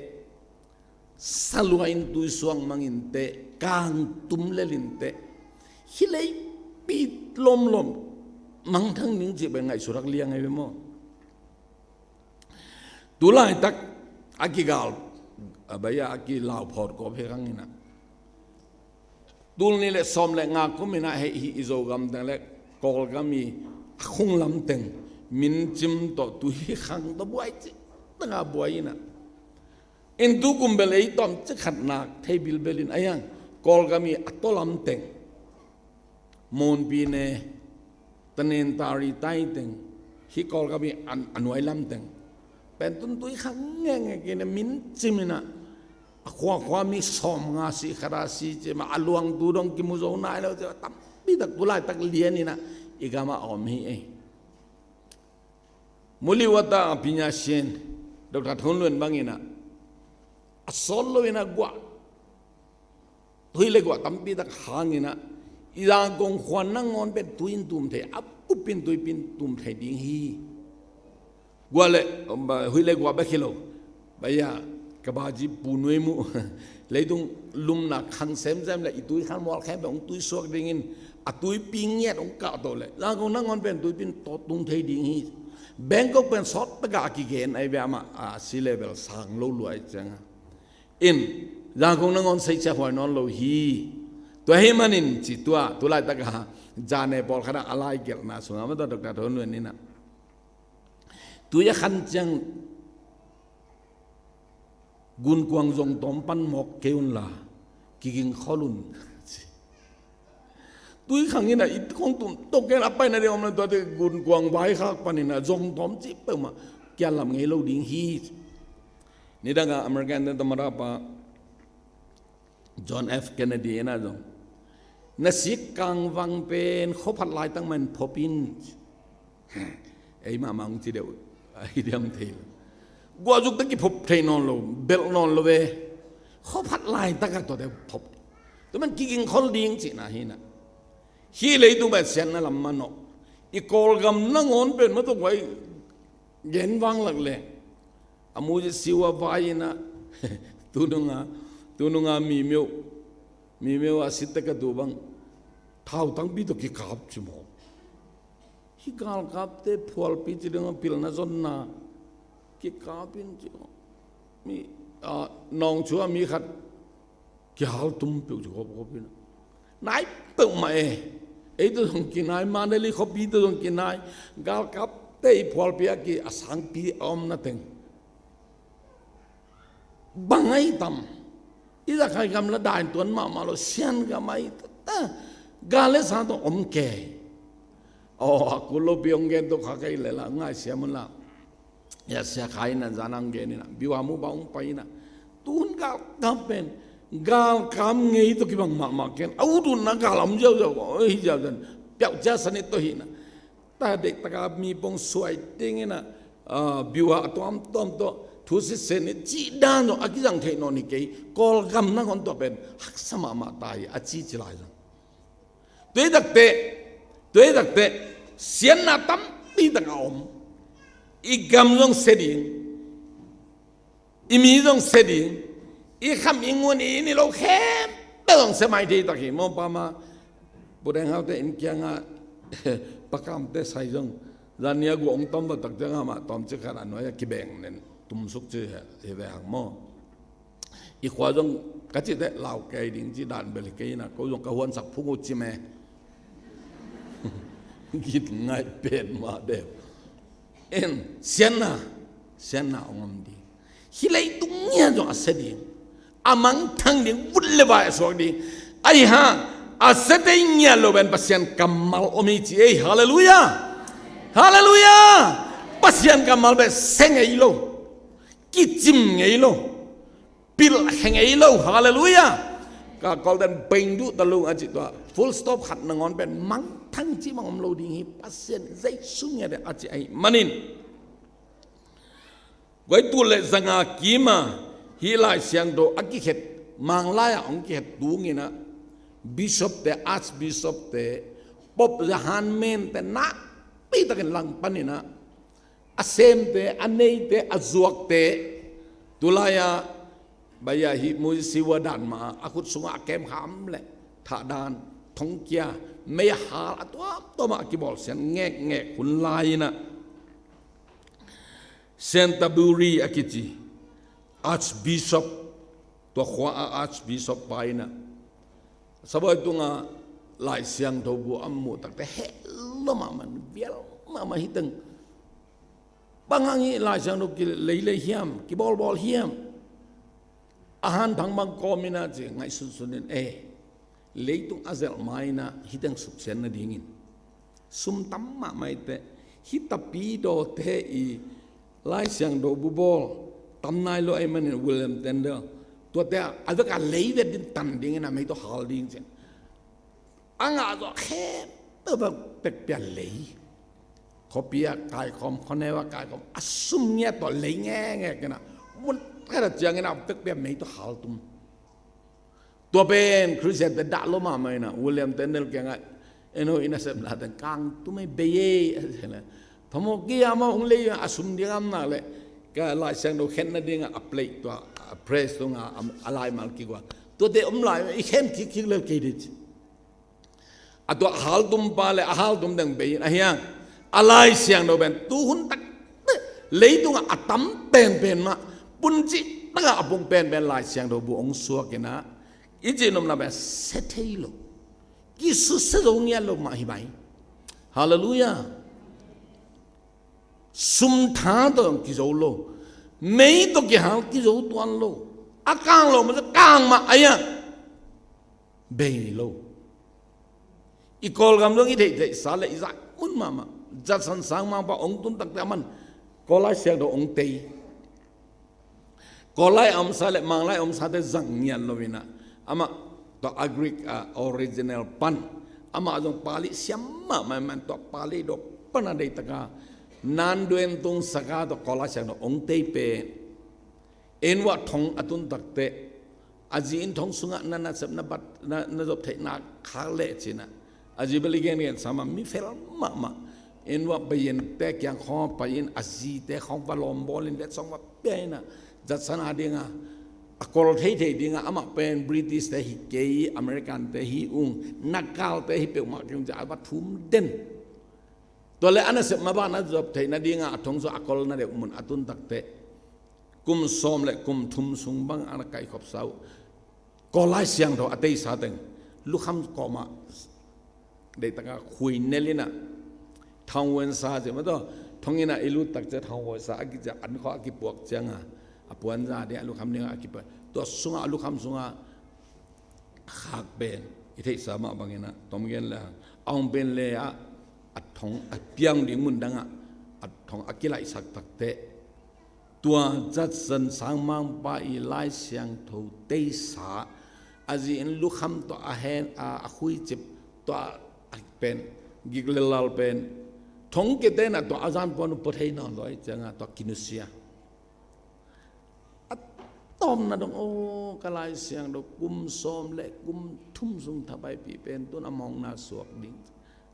salua in tuisuak mang inteh, kangtum lel inteh, hih leipi lomlom mangthang ding cih pen ngaihsut hak liang ahi ve maw? Tulaitak a kigal, a baia a kilau phawt kawp hi khanginah, tul nih le sawm le nga kuminah hei hih i Zogam teng le Kawlgam i a khunglam teng mincim tawh tui khang tawh buai cih tanga buai inah, in tukum bel ei tawm cik khat nak thei bilbel in a hiang Kawlgam i a tawlam teng, Monpi ne, Tanintari tai teng, hih Kawlgam i a nuai lam teng pen tun tui khang ngenge kei ne mincim inah, a khuakhua mi sawm nga si khat a si ci mah, a luangtu dong kimu zo nai lo ci mah, tampi tak tulaitak lian inah i gam ah a om hi ei. Muliwata a pinya sien Dr. Thon Luen bang inah, a sawt lo inah guah, huih le guah tampi tak hang inah, i Zangkong khua nangawn pen tui in tum thei, a bupin tuipin tum thei ding hi. Guah le, um, huih le guah bek hi lo, baia ka baji pu nuai muh, leitung lumna khang semsem le i tui khan mual khem pen hong tuisuak dingin a tuipi ngiat hong kahto le Zangkong nangawn pen tuipin tawh tung thei ding hi. Bangkok pen sawt taka a kigen ahi ve, amah a sea level sang lo lua ahi cianga. In, Zangkong nangawn seicia huai nawn lo hi. Tua hi manin ci tua tulaitaka Zane pawlkhatah a lai gelhna sungah mah tua Dr. Thon Luen inah, tui a khan ciang gunkuang zongtawm pan mawk kei unla, kigingkhol un. Tui khang inah i kong tum tawh ken a paina ding om le tuate gunkuang vaikhak pan inah zongtawm cih peuhmah kialam ngei lo ding hi. Nidanga American te tamarapa John F. Kennedy inah zong, na sik kangvang pen khuaphat laitak mah in phop in. Ei mahmah hong ci deuh ahi diam thei lo. Guahzuk te kiphop thei nawn lo, belh nawn lo ve. Khuaphat laitak a tuate phop, tua man kigingkhol ding cihna hi inah. Hih leitung pen siatna lam manawh, i Kawlgam nangawn pen mah tua guai gen vanglak le, a muzi siwa vai inah, tununga, tununga mimeuh, mimeuh a sitte ka tu bang, thau tangpi tawh kikap ci maw. Hih galkapte phualpi ci ding a pilna zonna kikap in ci maw. Mi, a, nawngchua mi khat kihal tum peuh ci gawpgawp inah, nai peuhmah e. Ei tawh zong kinai, Mandalay khuapi tawh zong kinai. Galkapte i phualpi a ki a sangpi a omna teng bang ahi tam? I zakhai gam la dain tuan mahmah lo, sian gam ahi ta. Gal le sa tawh om kei. Aw, a kul lopi hong gen tawh kha kei le la ngaisiam un la. Ia sia khai nan zan ang gen inah biuha mu ba hong pai inah, tun galkap pen galkap ngei tawh kibang mahmah ken, a ut utna gal om ziauziau, oi, hi ziauziau, piauh cia sanit tawh hi inah. Ta deihtaka mi pong suai ding inah, a, biuha a tuamtuam tawh thu sitsen ni cih dan tawh a kizang theih nawn hi kei. Kawlgam nangawn tua pen haksa mahmah ta hi a ci ci lai zong. Tua hi takte, tua hi takte, siatna tampi tak a om. I gam zong sia ding, i mi zong sia ding, i kham i ngun i inn i lo khempeuh zong sia mai thei tak hi maw. Pa ma Pu Deng Haute inn kiangah Pa Kamte sai zong zan nia guah hong tom va tak ciangah mah tawmcik khat a nuai a kibeng nen tumsuk ci hi ve hang maw. I khua zong ka cih teh lau kei ding ci dan bel hi kei inah, ko zong ka huansak phung uh ci me. Git ngaih pen mah deuh. En, siatna, siatna hong om ding. Hih leitung ngiat zong a sia ding, a mangthang ding, vut le vai a suak ding. Ahi hang a siate ngiat lo pen Pasian kammal om hi ci ei. Halleluiah. Halleluiah. Pasian kammal pen sia ngei lo, kicim ngei lo, pilh khe ngei lo. Halleluiah. Ka Kawlten beng duh ta lung a cih tua, full stop khat nangawn pen mangthang cih bang om lo ding hi. Pasian Jesu ngiat a cih ahih manin. Guai tul le zanga kima hih Lai Siangtho a kikhet, Manglai ah hong kikhet tung inah, bishop te, archbishop te, Pope Johan Men te na takin langpanin ah a semte, a neite, a zuakte, tulai-a baia hih muisiwa dan mah a khut sungah a kemkham le thahdan, thongkia, mei a hal a tuamtuam ah a kibawlsiat ngekngek hun lai-in ah Canterbury a kici Archbishop, tua khua a Archbishop pa in ah sabuai tungah Lai Siangtho bu a muh takte heh lo mahmah, vial mahmah, hih teng bang hang hih Lai Siangtho kileilei hiam, kibawlbawl hiam? A hanthang bang kawmin ah ci, ngaihsunsun in, eh, leitung a zelh ma-in ah hih teng suksiat nadingin sum tam mahmah i teh, hih tapidawte i Lai Siangtho bu bawl tam nai lo ahih manin William Tyndale, tuate a vek a lei vet ding, tan dingin a mei tawh hal ding ci-in a ngah zawh khempeuh bang pekpia lei, khuapi ah kaikhawm, khuaneu ah kaikhawm, a sum ngiat tawh lei ngekngek in ah, mun khat ah ciangin a pekpia mei tawh haltum. Tua pen Khristiante dah lo mahmah in ah William Tyndale kiangah, "En aw, i nasepna teng kangtum ei, bei ei," a ci leh, "Phamawh kei a, amau hong lei a sum ding a om nak leh ka Lai Siangtho khen nadingah a plate tua, a press tungah a laimal kigual, tuate om lai, i khen kikkik lel kei dih," ci. A tua a haltum pa le a haltum teng bei in, ahi hang a Lai Siangtho pen tuhun tak leitungah a tam penpen mah, puncih takah a pung penpen Lai Siangtho bu hong suak in ah, i cih nopna pen sia thei lo, kisusia zo ngiat lo mah hi mai. Halleluiah. Sum tha tawh kizo lo, mei tawh kihal kizo tuan lo, a kang lo mah, kang mah, ahi hang bei lo. I Kawlgam zong i theihtheihsa le i zak mun mahmah, Judson Sangmangpa hong tun takte aman Kawl Lai Siangtho hong tei. Kawl lai a omsa le Mang lai a omsate zang ngiat lo in ah, amah tua a Greek a original pan, amah zong Pali siam mahmah man, tua Pali dawh pan a deihtak a Nanduin tung saka tua Kawl Lai Siangtho hong tei pen, inn uah thong a tun takte, a zi in thong sungah na nasepna bat, na, na zop theihna khak leh ci-in ah, a zi bel i gengen sa mah, mi fel mahmah. Inn uah bai-ente kiang khawng pai-in a zite khawng va lawmbawl in letsong va pia in ah, Judson a dingah, a Kawl theithei dingah, amah pen British-te hi kei, American-te hi ung, Naga-te hi peuhmah kei ung ci-a va thum den. Tua le a nasep mah bang na zop theih nadingah a thong sungah a Kawl na deuh mun a tun takte, kum sawm le kum thum sung bang a na kaikhopsa uh Kawl Lai Siangtho a teisa teng lukham kawmah deihtak a khui nel in ah, thanghuansa ci mah tawh, thong inn ah i lut tak ciang thanghuansa a kici a, an khawng a kipuak ciangah, a puanza ding a lukham dingah a kipuak, tua sungah a lukham sungah khak pen i theihsa mah bangin ah, tom gen le hang, a hong pen le ah, a thong a piang ding mun dangah a thong a kilaihsak takte, tua Judson Sangmangpa i Lai Siangtho teisa, a zi in lukham tawh a hen a, a khuicip tawh a pen, gik le lal pen, thong kite in ah tua a zan puan uh pua thei nawn lo ahih ciangah tua kinusia. A tawpna dong, aw, ka Lai Siangtho kum sawm le kum thum sung thapaipih pen tun a mawkna suak ding.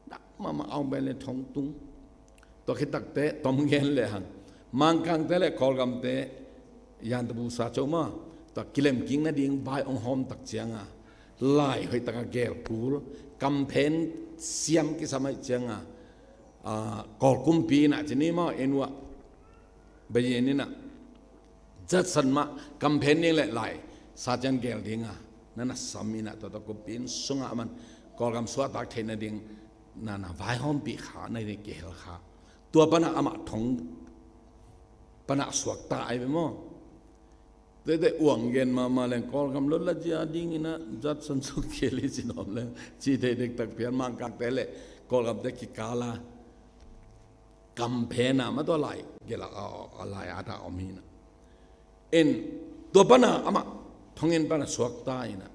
Dak mahmah a hong pen le thong tung. Tua khit takte tom gen le hang, Mangkangte le Kawlgamte, Yantabu sa cho mah, tua kilemkik nading vai hong hawm tak ciangah, lai hoih takah gel kul, kamphen siam kisam ahih ciangah, ah, Kawl kumpi in ah ci ni maw, inn uah, bayen in ah, Judson mah kamphen ding le lai sa ciang gel dingah na na sam in ah, tua tua kumpi inn sungah aman Kawlgam suahtak theih nading na na vaihawmpih kha, na na kihel kha. Tua panah amah thong panah suakta ai ve maw. Tuate uang gen mahmah leng Kawlgam lo la zia dingin ah Judson sung kihel hi ci nuam leng, ci thei dektak phial, Mangkangte le Kawlgamte kikal a kamphen ah mah tua lai gel a, a, a lai at a om hi in ah. In, tua panah amah thong inn panah suakta in ah,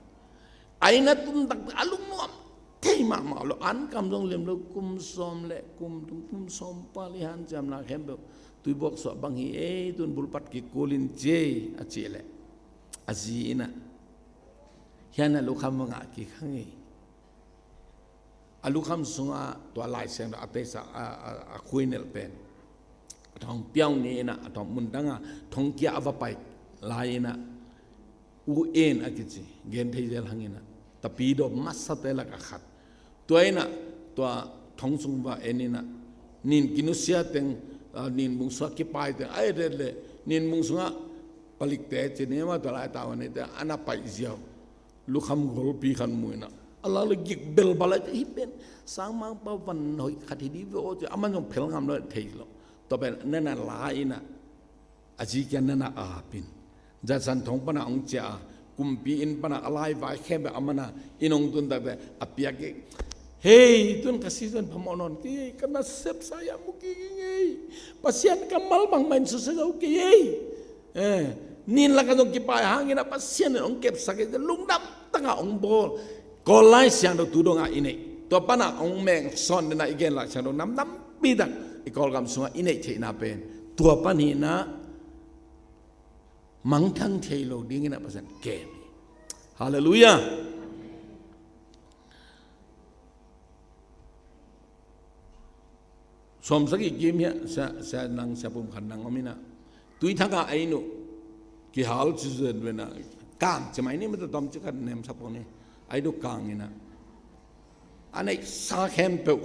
a inn a tun takte a lungnuam thei mahmah lo, an kam zong lem lo, kum sawm le kum thum, kum sawm pali hanciamna khempeuh tuibuak suah bang hi ei, tun bulpat kikul in ci ei, a cih leh a zi in ah, hiah na lukham va ngah kik hang ei. a lukham sungah tua Lai Siangtho a teisa a, a, a khuinelh pen, a thong piau ni-in ah, a thong mundang a thong kia a va pai lai-in ah, U En a kici, gen thei zel hangin ah, Tapidawm masate lak a khat. Tua in ah, tua thong sung va en in ah, nin kinusia teng, ah, nin bung sungah kipai teng a et et leh, nin bung sungah palikte ci ni maw, tua lai tawh a neite a na paih ziau. Lukham golpi khat mu in ah, a lak leh gik belbal a, hih pen sangmangpa van hoih khat hi ding ve aw ci, aman zong phel ngam lo, thei lo. Tua pen na na la in ah, a zi kiang na na ap in, Judson thong pan a hong ciah a, kumpi inn pan a, a laivai khempeuh a man a, inn hong tun takte a piak kik. Hei, tun ka season phamawh nawn kei, ka nasepsa hiam mu kik ing ei. Pasian kammal bangmah in susia zo kei ei. Eh, nin lak ah zong kipai hangin ah Pasian in hong kepsak ei, lungdam tak a hong bawl. Kawl Lai Siangtho tu dong a i neih, tua pan a hong mengsawn den a i gen Lai Siangtho nam tampi tak i Kawlgam sungah i neih theihna pen, tua pan hi in ah, mangthang thei lo dingin ah Pasian kem hi. Halleluiah. Sawmsagih kim hiah, sia, sia nang, sia pum khat nang om in ah, tui thak ah a inn uh kihal ci zen ve in ah, kang ci mai ni, mata tom ci khat nemsak pong ni, a inn uh kang in ah, a neihsa khempeuh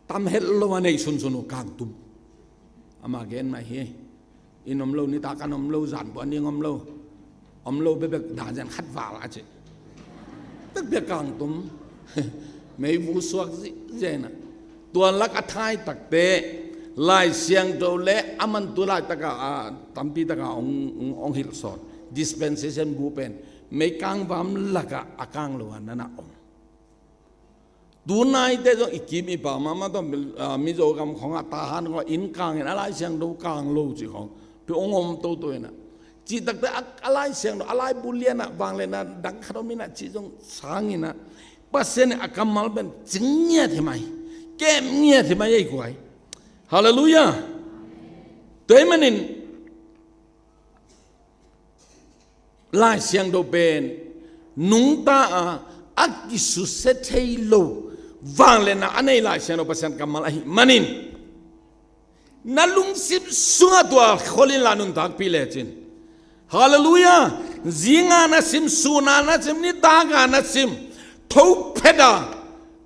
tam het lo a neih sunsun uh kang tum. Ama gen mai hi. Inn om lo, nitak an om lo, zan pua ning om lo. Om lo bekbek, dazen khat val a ci. Tek bia kang tum. Meivu suak zi-, zen a. Tua lak a thai takte, Lai Siangtho le a man tu laitak a, a, tampi tak a hong, hong, hong hilh sawt. Dispensation bu pen, meikang vam lak ah a kang lo a na na om. Tunaite zong i kim i pam mahmah tawh, ah, Mizo gam khawng ah Tahan khawng ah inn kang in a Lai Siangtho kang lo cih khawng peuh hong om toto in ah. Cih takte a, a Lai Siangtho, a laibu lian ah vangliatna dang khat om in ah cih zong sang in ah, Pasian in a kammal pen cing ngiat hi mai, kem ngiat hi mai ei kuai. Halleluiah. Tua ahih manin Lai Siangtho pen nungta a, a kisusia thei lo vangliatna a nei Lai Siangtho Pasian kammal ahih manin, na lungsim sungah tua khol inla nuntakpih lecin, halleluiah, zinga na sim, suna na sim, nitaka na sim, tho phet a,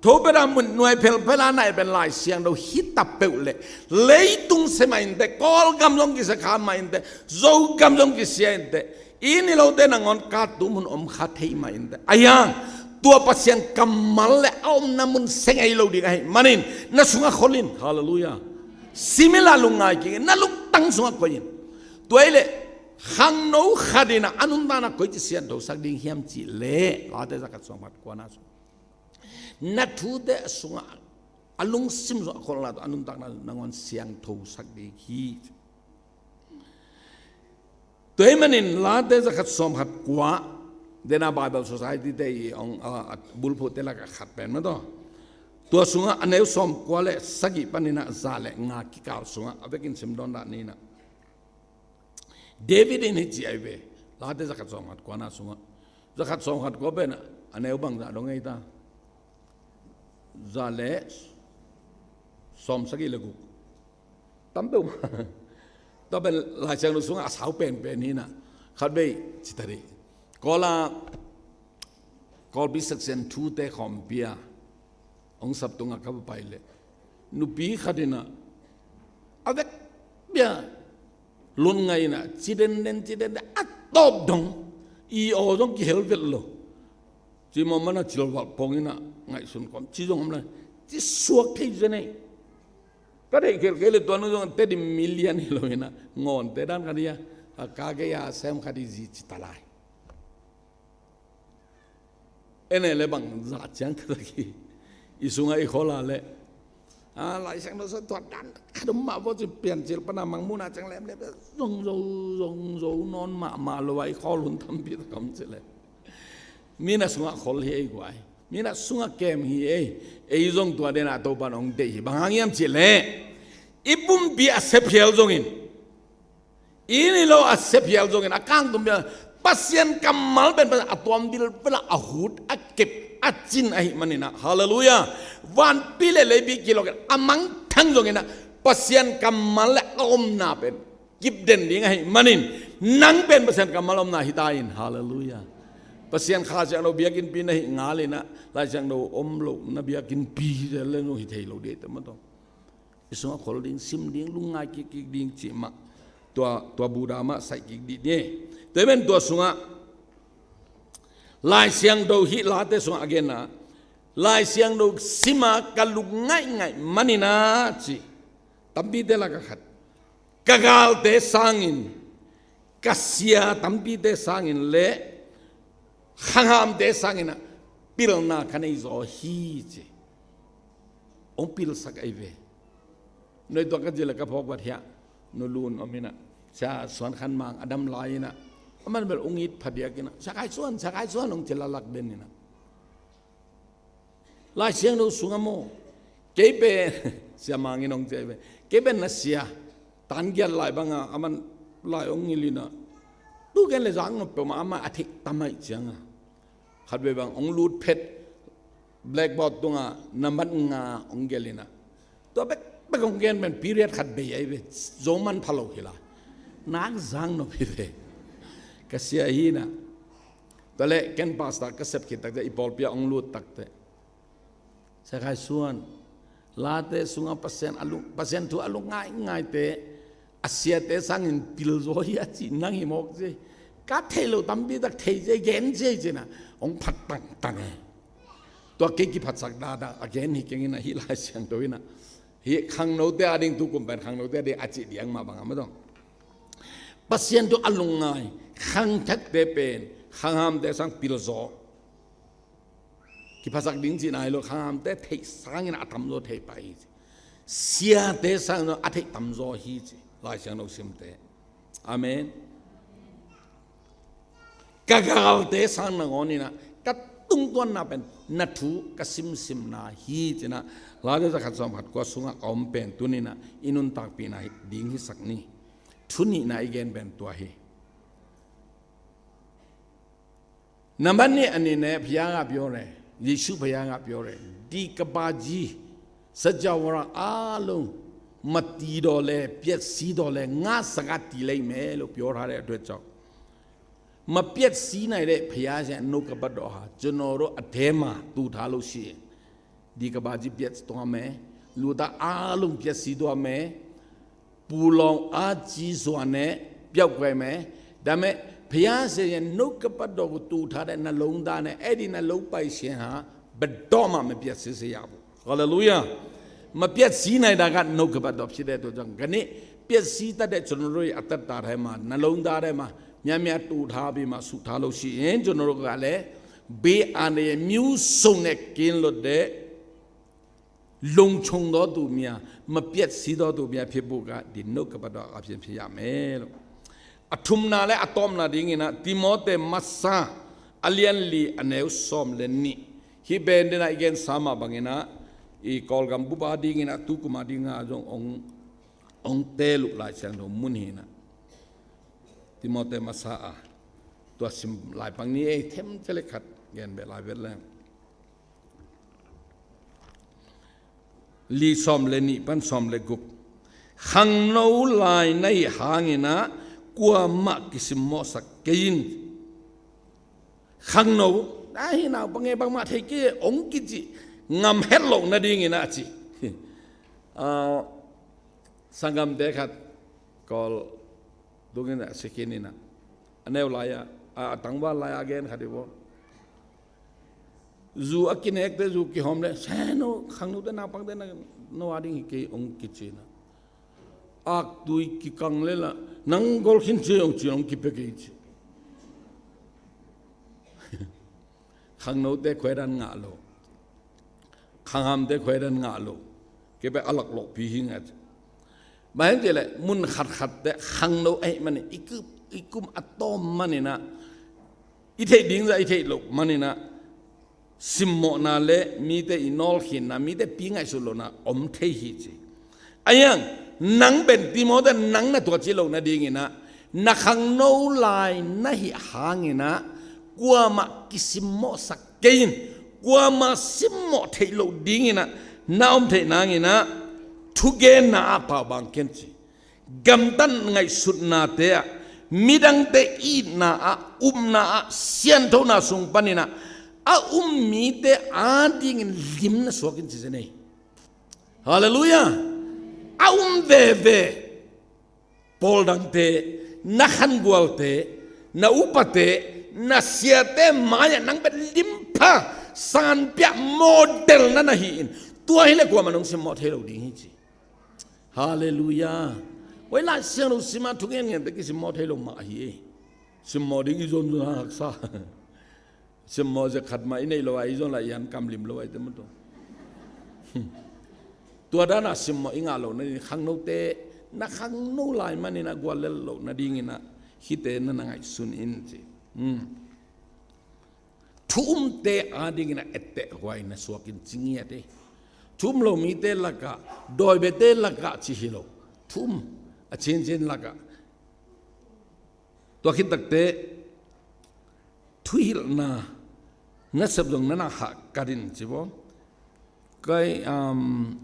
tho phet a, mun nuai phelphel a na ep pen Lai Siangtho hi ta peuh leh, leitung sia mah inteh, Kawlgam zong kisia kha mah inteh, Zogam zong kisia inteh, i ni lote nangawn ka tu mun om kha thei mah inteh. Ahi hang, tua Pasian kammal le a omna mun sia ngei lo ding ahih manin, na sungah khol in, halleluiah. Sim inla lungngai kik in, na lungtang sungah koih in. Tua ahih leh, khangno khat in ah a nuntakna koici siangthosak ding hiam cih leh, Late zakhat sawmkhat kuana sung, na thute a sungah, a lungsim sungah a kholna tawh a nuntakna nangawn siangthosak ding hi. Tua ahih manin Late zakhat sawmkhat kua, dena Bible Society te i hong, a, a bulphuhte lakah khat pen mah tawh. Tua sungah a neu sawmkua le sagih panin ah za le nga kikal sungah a vekin sim dawn dah ni in ah. David in hici ahi ve. Late zakhat sawmkhat kuana sungah, zakhat sawmkhat kua pen a neu bangzah dong ei ta? Za le sawmsagih le guk. Tam peuh mah. Tua pen Lai Siangtho sungah a sau penpen hi in ah. Khatvei ci ta dih. Kawl a, Kawlpi section thute khawmpi a hong sap tungah ka va pai leh, nupi khat in ah a vek bia lun ngai in ah, ci denden, ci denden, a tawp dong, i aw zong kihel vet lo. Ci mawh man a cilvalh pong in ah ngaihsun kawm, ci zong om lai, ci suak thei zen ei. Ka deih khelh kei leh tua nu zong Tedim mi lian hi lo in ah, ngawnte dan khat hi a, a ka gei a sem khat hi zi ci ta lai. En e le bang zah ciang taktak hi. I sungah i khawl a le, a, Lai Siangtho sung tua dan khat om mah vaw ci, Piancil pan a Mangmuhna ciang lemlem zong zo, zong zo nawn mahmah lo a, i khawl hun tampi tak om ci le. Mi na sungah khol hi ei guai. Mi na sungah kem hi ei. Ei zong tua den a Topa'n hong deih hi. Bang hang hiam cih leh, i pumpi a sepkhial zongin, i ni lo a sepkhial zongin, a kangtum bia, Pasian kammal pen, Pasian a tuam bilbel a, a hut a kep a cin ahih manin ah, halleluiah, vanpi le leipi kilawkin a mangthang zongin ah Pasian kammal le a omna pen kipden ding ahih manin, nang pen Pasian kammal omna hi ta in, halleluiah. Pasian Kha Siangtho biakinnpi na hih ngalin ah Lai Siangtho om lo na biakinnpi hi le zong hi thei lo ding te maw tawh. I sungah khol ding, sim ding, lungngai kikkik ding cih mah, tua, tua buda mah saih kik dih ni. Tua hi pen tua sungah Lai Siangtho hih Late sungah a genna, Lai Siangtho sima ka lungngaih ngaih manin ah ci, tampite lakah khat, ka galte sangin, ka sia tampite sangin le khanghamte sangin ah pilna ka nei zaw hi ci. Hong pilsak ahi ve. Noi tua ka zil a ka phawk vat hiah Nu Lun om in ah, Sia Suan Khan Mang a dam lai in ah, a man bel hong it phadiak in ah, Sia Khai Suan, Sia Khai Suan hong ci lalak den in ah. Lai Siangtho sungah maw, kei pen Sia Mang in hong ci ahi ve. Kei pen na sia, tan giat lai bangah a man lai hong ngil in ah, tu gen le zang nop peuhmah a man a theih tam ahih ciangah, khatvei bang hong lut phet, blackboard tungah nambat nga hong gelh in ah, tua bekbek hong gen pen period khat bei ahi ve. Zo man pha lo hi la, nak zang nop hi ve. Ka sia hi in ah. Tua leh ken pastor ka sep khit takte i pawlpi ah hong lut takte, Sia Khai Suan, Late sungah Pasian a lung, Pasian thu a lungngaih ngaihte, a siate sangin pil zaw hi a cih nang hi mawk ci. Ka theih loh tampi tak thei ci, gen ci ci in ah hong phat tangtang e. Tua kei kiphatsak dahdah a gen hi keng in ah, hih Lai Siangtho in ah, hih khangnote a ding, tu kum pen khangnote a ding a cih diang mah bangah maw tawh, Pasian thu a lungngai khangthakte pen khanghamte sang pil zaw. Kiphatsak ding cihna hi lo, khanghamte theih sangin a tamzaw thei pah hi ci. Siate sangin a theih tamzaw hi ci, Lai Siangtho simte. Amen. Ka galte sang nangawn in ah ka tungtuanna pen na thu ka simsimna hi ci in ah, Late zakhat sawmkhat kua sungah a om pen tuni in ah i nuntakpihna ding hisak ni. Thu nihna i gen pen tua hi. Nambat nih a nih ne, ဘုရားက ပြောတယ်၊ ယေရှုဘုရားက ပြောတယ်၊ ဒီကမ္ဘာကြီး စကြဝဠာအားလုံး မတည်တော့လဲ ပျက်စီးတော့လဲ ငါ့စကားတည်လိမ့်မယ်လို့ ပြောထားတဲ့အတွက်ကြောင့် မပျက်စီးနိုင်တဲ့ ဘုရားရဲ့နှုတ်ကပတ်တော်ဟာ ကျွန်တော်တို့အထဲမှာ တူထားလို့ရှိရင် ဒီကမ္ဘာကြီး ပျက်သွားမယ်၊ လူသားအားလုံး ပျက်စီးသွားမယ်၊ ပူလောင်အားကြီးစွာနဲ့ ပျောက်ကွယ်မယ်။ ဒါပေမဲ့ ဘုရားရှင်ရဲ့ နှုတ်ကပတ်တော်ကို တူထားတဲ့ နှလုံးသားနဲ့ အဲ့ဒီနှလုံးပိုင်ရှင်ဟာ ဘယ်တော့မှ မပျက်စီးစေရဘူး။ Hallelujah. မပျက်စီးနိုင်တာက နှုတ်ကပတ်တော် ဖြစ်တဲ့အတွက်ကြောင့် ကနေ့ ပျက်စီးတတ်တဲ့ ကျွန်တော်တို့ရဲ့ အသက်တာထဲမှာ နှလုံးသားထဲမှာ များများ တူထားပြီးမှ စုထားလို့ရှိရင် ကျွန်တော်တို့ကလည်း ဘေးအန္တရာယ်မျိုးစုံနဲ့ ကင်းလွတ်တဲ့ လုံခြုံသောသူများ၊ မပျက်စီးသောသူများ ဖြစ်ဖို့က ဒီနှုတ်ကပတ်တော်အားဖြင့် ဖြစ်ရမယ်လို့။ အထုံနာလည်း အတော်မနာဒင်းကင်နာ တိမောသဲမဆါ အလျံလီ အနယ် ဦးစောင့်လည်းနစ် ဟိဘဲဒနာ အီဂန် ဆာမဘင်ကင်နာ အီကောလ်ဂမ်ဘူပါဒင်းကင်နာ သူကမဒင်းကင်နာ အောင် အောင်တဲလို့ လာချင်တော့ မုန်ဟိနာ တိမောသဲမဆါ အာ ตัวสิมหลายปังนี้ เอ้ย เทมเจเล็กขัด แกนเบลายเวทแรง Li sawm le nih pan sawm le guk. Khangno lai na hih hangin ah kuamah kisimmawhsak kei in. Khangno, a hi nau pang e, bangmah thei kei, ong kici ngam het loh nadingin ah ci. Ah, sanggamte khat Kawl dungin ah sikin in ah, a neu lai-ah, a, a tangval lai-ah a gen khat hi vaw. Zu a kinekte, zu kihawm leh, se no, khangnote, naupangte na, no a ding hi kei, ong kici na. Aktui kikang leh lah, nang gol khin ci, ong ci, ong kipia kei ci. Khangnote khoi dan ngah lo. Khanghamte khoi dan ngah lo. Kei bek a lak lawhpi hi ngat. Bang hang hiam cih leh mun khatkhatte khangno ahih manin i kum, i kum a tawm manin ah, i theih ding zah i theih loh manin ah, simmawhna le mite i nawlkhinna, mite pi ngaihsut lohna om thei hi ci. Ahi hang, nang pen Timoti, nang na tua ci loh nadingin ah, na khangno lai na hih hangin ah, kuamah kisimmawhsak kei in, Kuamah simmawh theih loh dinginah na om theih nanginah thugenna ah paubang ken ci. Gamtat ngaihsutnate ah, midangte itna ah, upna ah, sianthona sung paninah a um mite adingin lim na suak in ci zen ei. Halleluiah. A um veve. Pawl dangte, na khangualte, na upate, na siate mai-ah nang bek limpha sanpia model na na hi in. Tua hileh kuamah nong simmawh thei lo ding hi ci. Halleluiah. Oi, Lai Siangtho simah thugen ngente kisimmawh thei lo mah hi ei. Simmawh ding i zon zon haksa. Simmawh zia khat mah i neih lo a, i zon lah i an kam lim lo a i te maw tua. Tua dana simmawh i ngah loh nading khangnote, na khangno lai maninah guallel loh nadinginah hite na na ngaihsun in ci. Thu umte adinginah etteh huai na suak in ci ngiat ei. Thu um lo mite lakah, dawibete lakah ci hi lo. Thu um a cincin lakah. Tua khit takteh thuhilhna nasep zong na na hahkat in ci baw. Kai, um,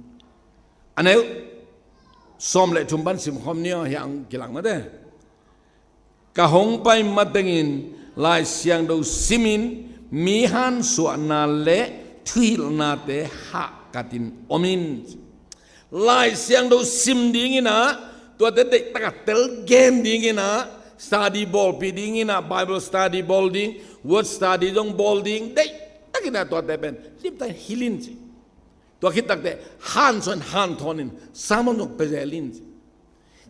a neu sawm le thum pan simkhawm ni aw, hiah ang kilang mate. Ka hong pai matengin Lai Siangtho simin mi hansuahna le thuhilhnate hahkatin om in. Lai Siangtho sim dinginah, tuate deihtakah tel gen dinginah, study bawlpih dinginah, Bible study bawl ding, word study zong bawl ding, deihtakinah tuate pen limtakin hilh in ci. Tua khit takteh hansuahin hanthawnin sermon zong pia zel in ci.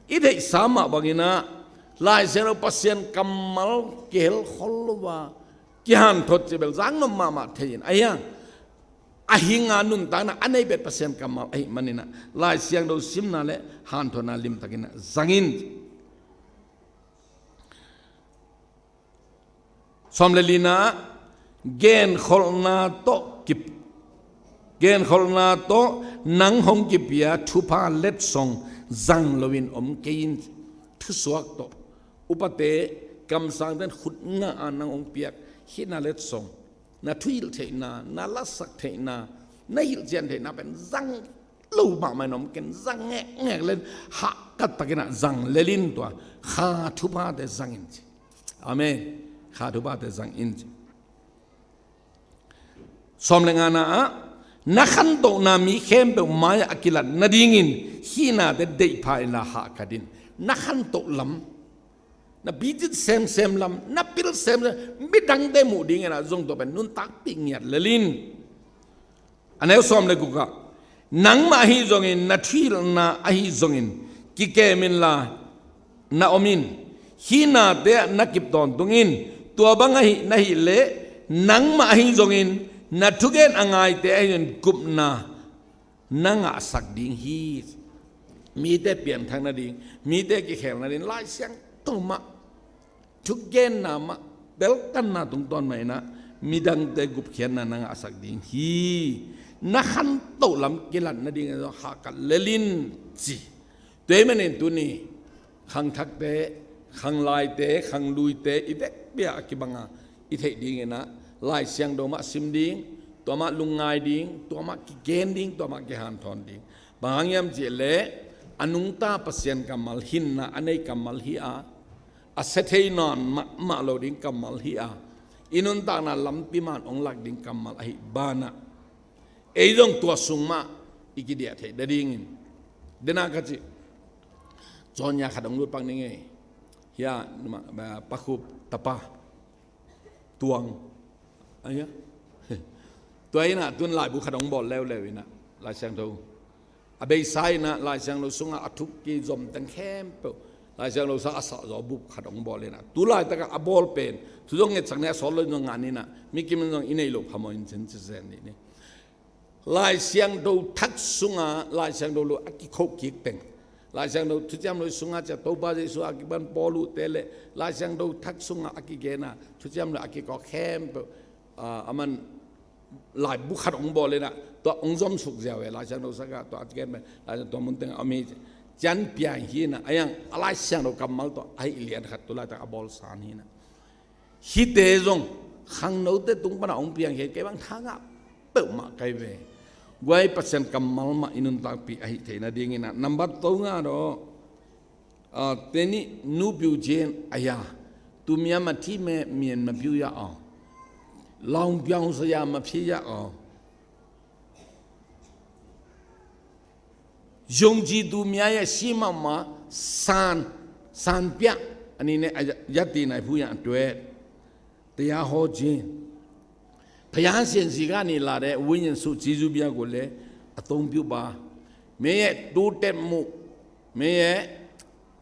I theihsa mah banginah Lai Siangtho Pasian kammal kihel khol lo a, kihanthot cih bel zaknop mahmah thei in. Ahi hang a hinga nuntakna a nei bet Pasian kammal ahih maninah Lai Siangtho simna le hanthotna limtakinah zang in. Sawm le lina, genkholhna tawh kip, genkholhna tawh nang hong kipia thupha letsong zang loin om kei in. Thusuak tawh, upate, kamsangten khut ngah a nang hong piak hihna letsong, na thuhilh theihna, na lasak theihna, na hilhcian theihna pen zang lo mahmah in om ken, zang ngekngek len, hahkat takinah zang lel in tua, kha thuphate zang in ci. Amen. Kha thuphate zang in ci. Sawm le ngana ah, na khantohna mi khempeuh mai-ah a kilat nadingin hihnate deihpha inla hahkat in. Na khantoh lam, na picit semsem lam, na pil semsem, midangte muh dinginah zong tua pen nuntakpih ngiat lel in. A neu sawm le gukah, nangmah ahi zongin, na thuhilhna ahi zongin kikem inla na om in. Hihnate ah na kip tawntung in. Tua bang ahih na hih leh, nangmah ahi zongin, na thugen a ngaite ahi zongin gupna na ngahsak ding hi. Mite pianthak nading, mite kikhel nading, Lai Siangtho mah, thugenna mah, belhkanna tungtawn mah inah midangte gupkhiatna na ngahsak ding hi. Na khantoh lam kilat nading a hahkat lel in ci. Tua ahih manin tuni khangthakte, khanglaite, khangluite i vekpi-a a kibanga i theih dinginah Lai Siangtho mah sim ding, tua mah lungngai ding, tua mah kigen ding, tua mah kihanthawn ding. Bang hang hiam cih leh, a nungta Pasian kammal, hinna a nei kammal hi a, a sia thei nawn mahmah lo ding kammal hi a, i nuntakna lampi man hong lak ding kammal ahih banah, ei zong tua sung mah i kidiah theih nadingin. Dena ka cih, Cawnya khat hong lut pak ning ei. Hia, Pakhup tapa Tuang. Aia. Tua inah tun laibu khat hong bawl leuleu inah, Lai Siangtho, a beisa inah Lai Siangtho sungah a thuk kizom teng khempeuh Lai Siangtho sang a sahzaw bup khat hong bawl inah, tu laitakah a bawl pen thu zong ngetsak ni, a sawt lo in zong ngan inah, mi kim in zong i neih loh phamawh in cin ci zen dih ni. Lai Siangtho thak sunga Lai Siangtho lo a kikhoh kik teng, Lai Siangtho thuciam lo sunga cia Topa Jesu a kipan Paul uhte le Lai Siangtho thak sunga a kigena thuciam lo a kikawk khempeuh, ah, aman laibu khat hong bawl inah, tua hong zomsuk ziau e, Lai Siangtho saka tua a kigen pen Lai Siangtho tua mun tengah om hi ci. Cian piang hi inah, a iang a Lai Siangtho kammal tawh a hih lian khat tu laitak a bawl san hi inah. Hihte zong khangnote tung pana hong piang hi, kei bang tha ngah peuhmah kai ve. Guai Pasian kammal mah i nuntakpih ahi theihna dingin ah, nambat to nga daw, ah, teni nu piu cin aya, tu mia ma thi me mien ma piu ya aw, laung piang sa ya ma phi ya aw, ယုံကြည်သူများရဲ့ရှေ့မှောက်မှာ စံ၊ စံပြအနေနဲ့ ရပ်တည်နိုင်ဖို့ရန်အတွက် တရားဟောခြင်း၊ ဘုရားရှင်ဆီကနေလာတဲ့ ဝိညာဉ်ဆုကျေးဇူးများကိုလည်း အသုံးပြုပါ။ မင်းရဲ့တိုးတက်မှု၊ မင်းရဲ့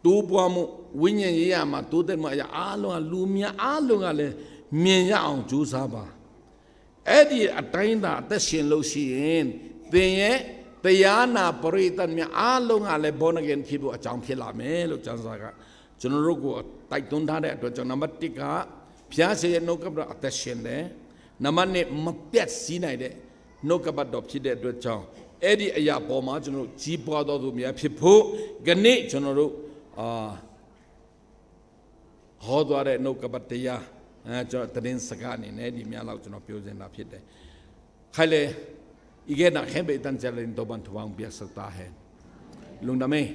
တိုးပွားမှု၊ ဝိညာဉ်ရေးရာမှာ တိုးတက်မှုအရာအားလုံးဟာ လူများအားလုံးကလည်း မြင်ရအောင် ကြိုးစားပါ။ အဲ့ဒီအတိုင်းသာ အသက်ရှင်လို့ရှိရင် သင်ရဲ့တရားနာပရိသတ်များအားလုံးကလည်း born again ဖြစ်ဖို့အကြောင်း ဖြစ်လာမယ်လို့ ကျမ်းစာက ကျွန်တော်တို့ကို တိုက်တွန်းထားတဲ့အတွက်ကြောင့် နံပါတ်တစ်က ဘုရားရှင်ရဲ့နှုတ်ကပတ်တော် အသက်ရှင်တယ်။ နံပါတ်နှစ် မပျက်စီးနိုင်တဲ့ နှုတ်ကပတ်တော် ဖြစ်တဲ့အတွက်ကြောင့် အဲ့ဒီအရာပေါ်မှာ ကျွန်တော်တို့ ကြီးပွားသောသူများဖြစ်ဖို့ ကနေ့ ကျွန်တော်တို့ အာ ဟောသွားတဲ့ နှုတ်ကပတ်တရား၊ အဲ၊ ကျွန်တော် သတင်းစကားအနေနဲ့ ဒီမျှလောက် ကျွန်တော် ပြောချင်တာ ဖြစ်တယ်။ ခါလေ၊ အီကဲနာခဲဘဲတန်ချာလင် တောပန်ထဝံ ပြတ်စတာဟဲ၊ လုံဒမေ၊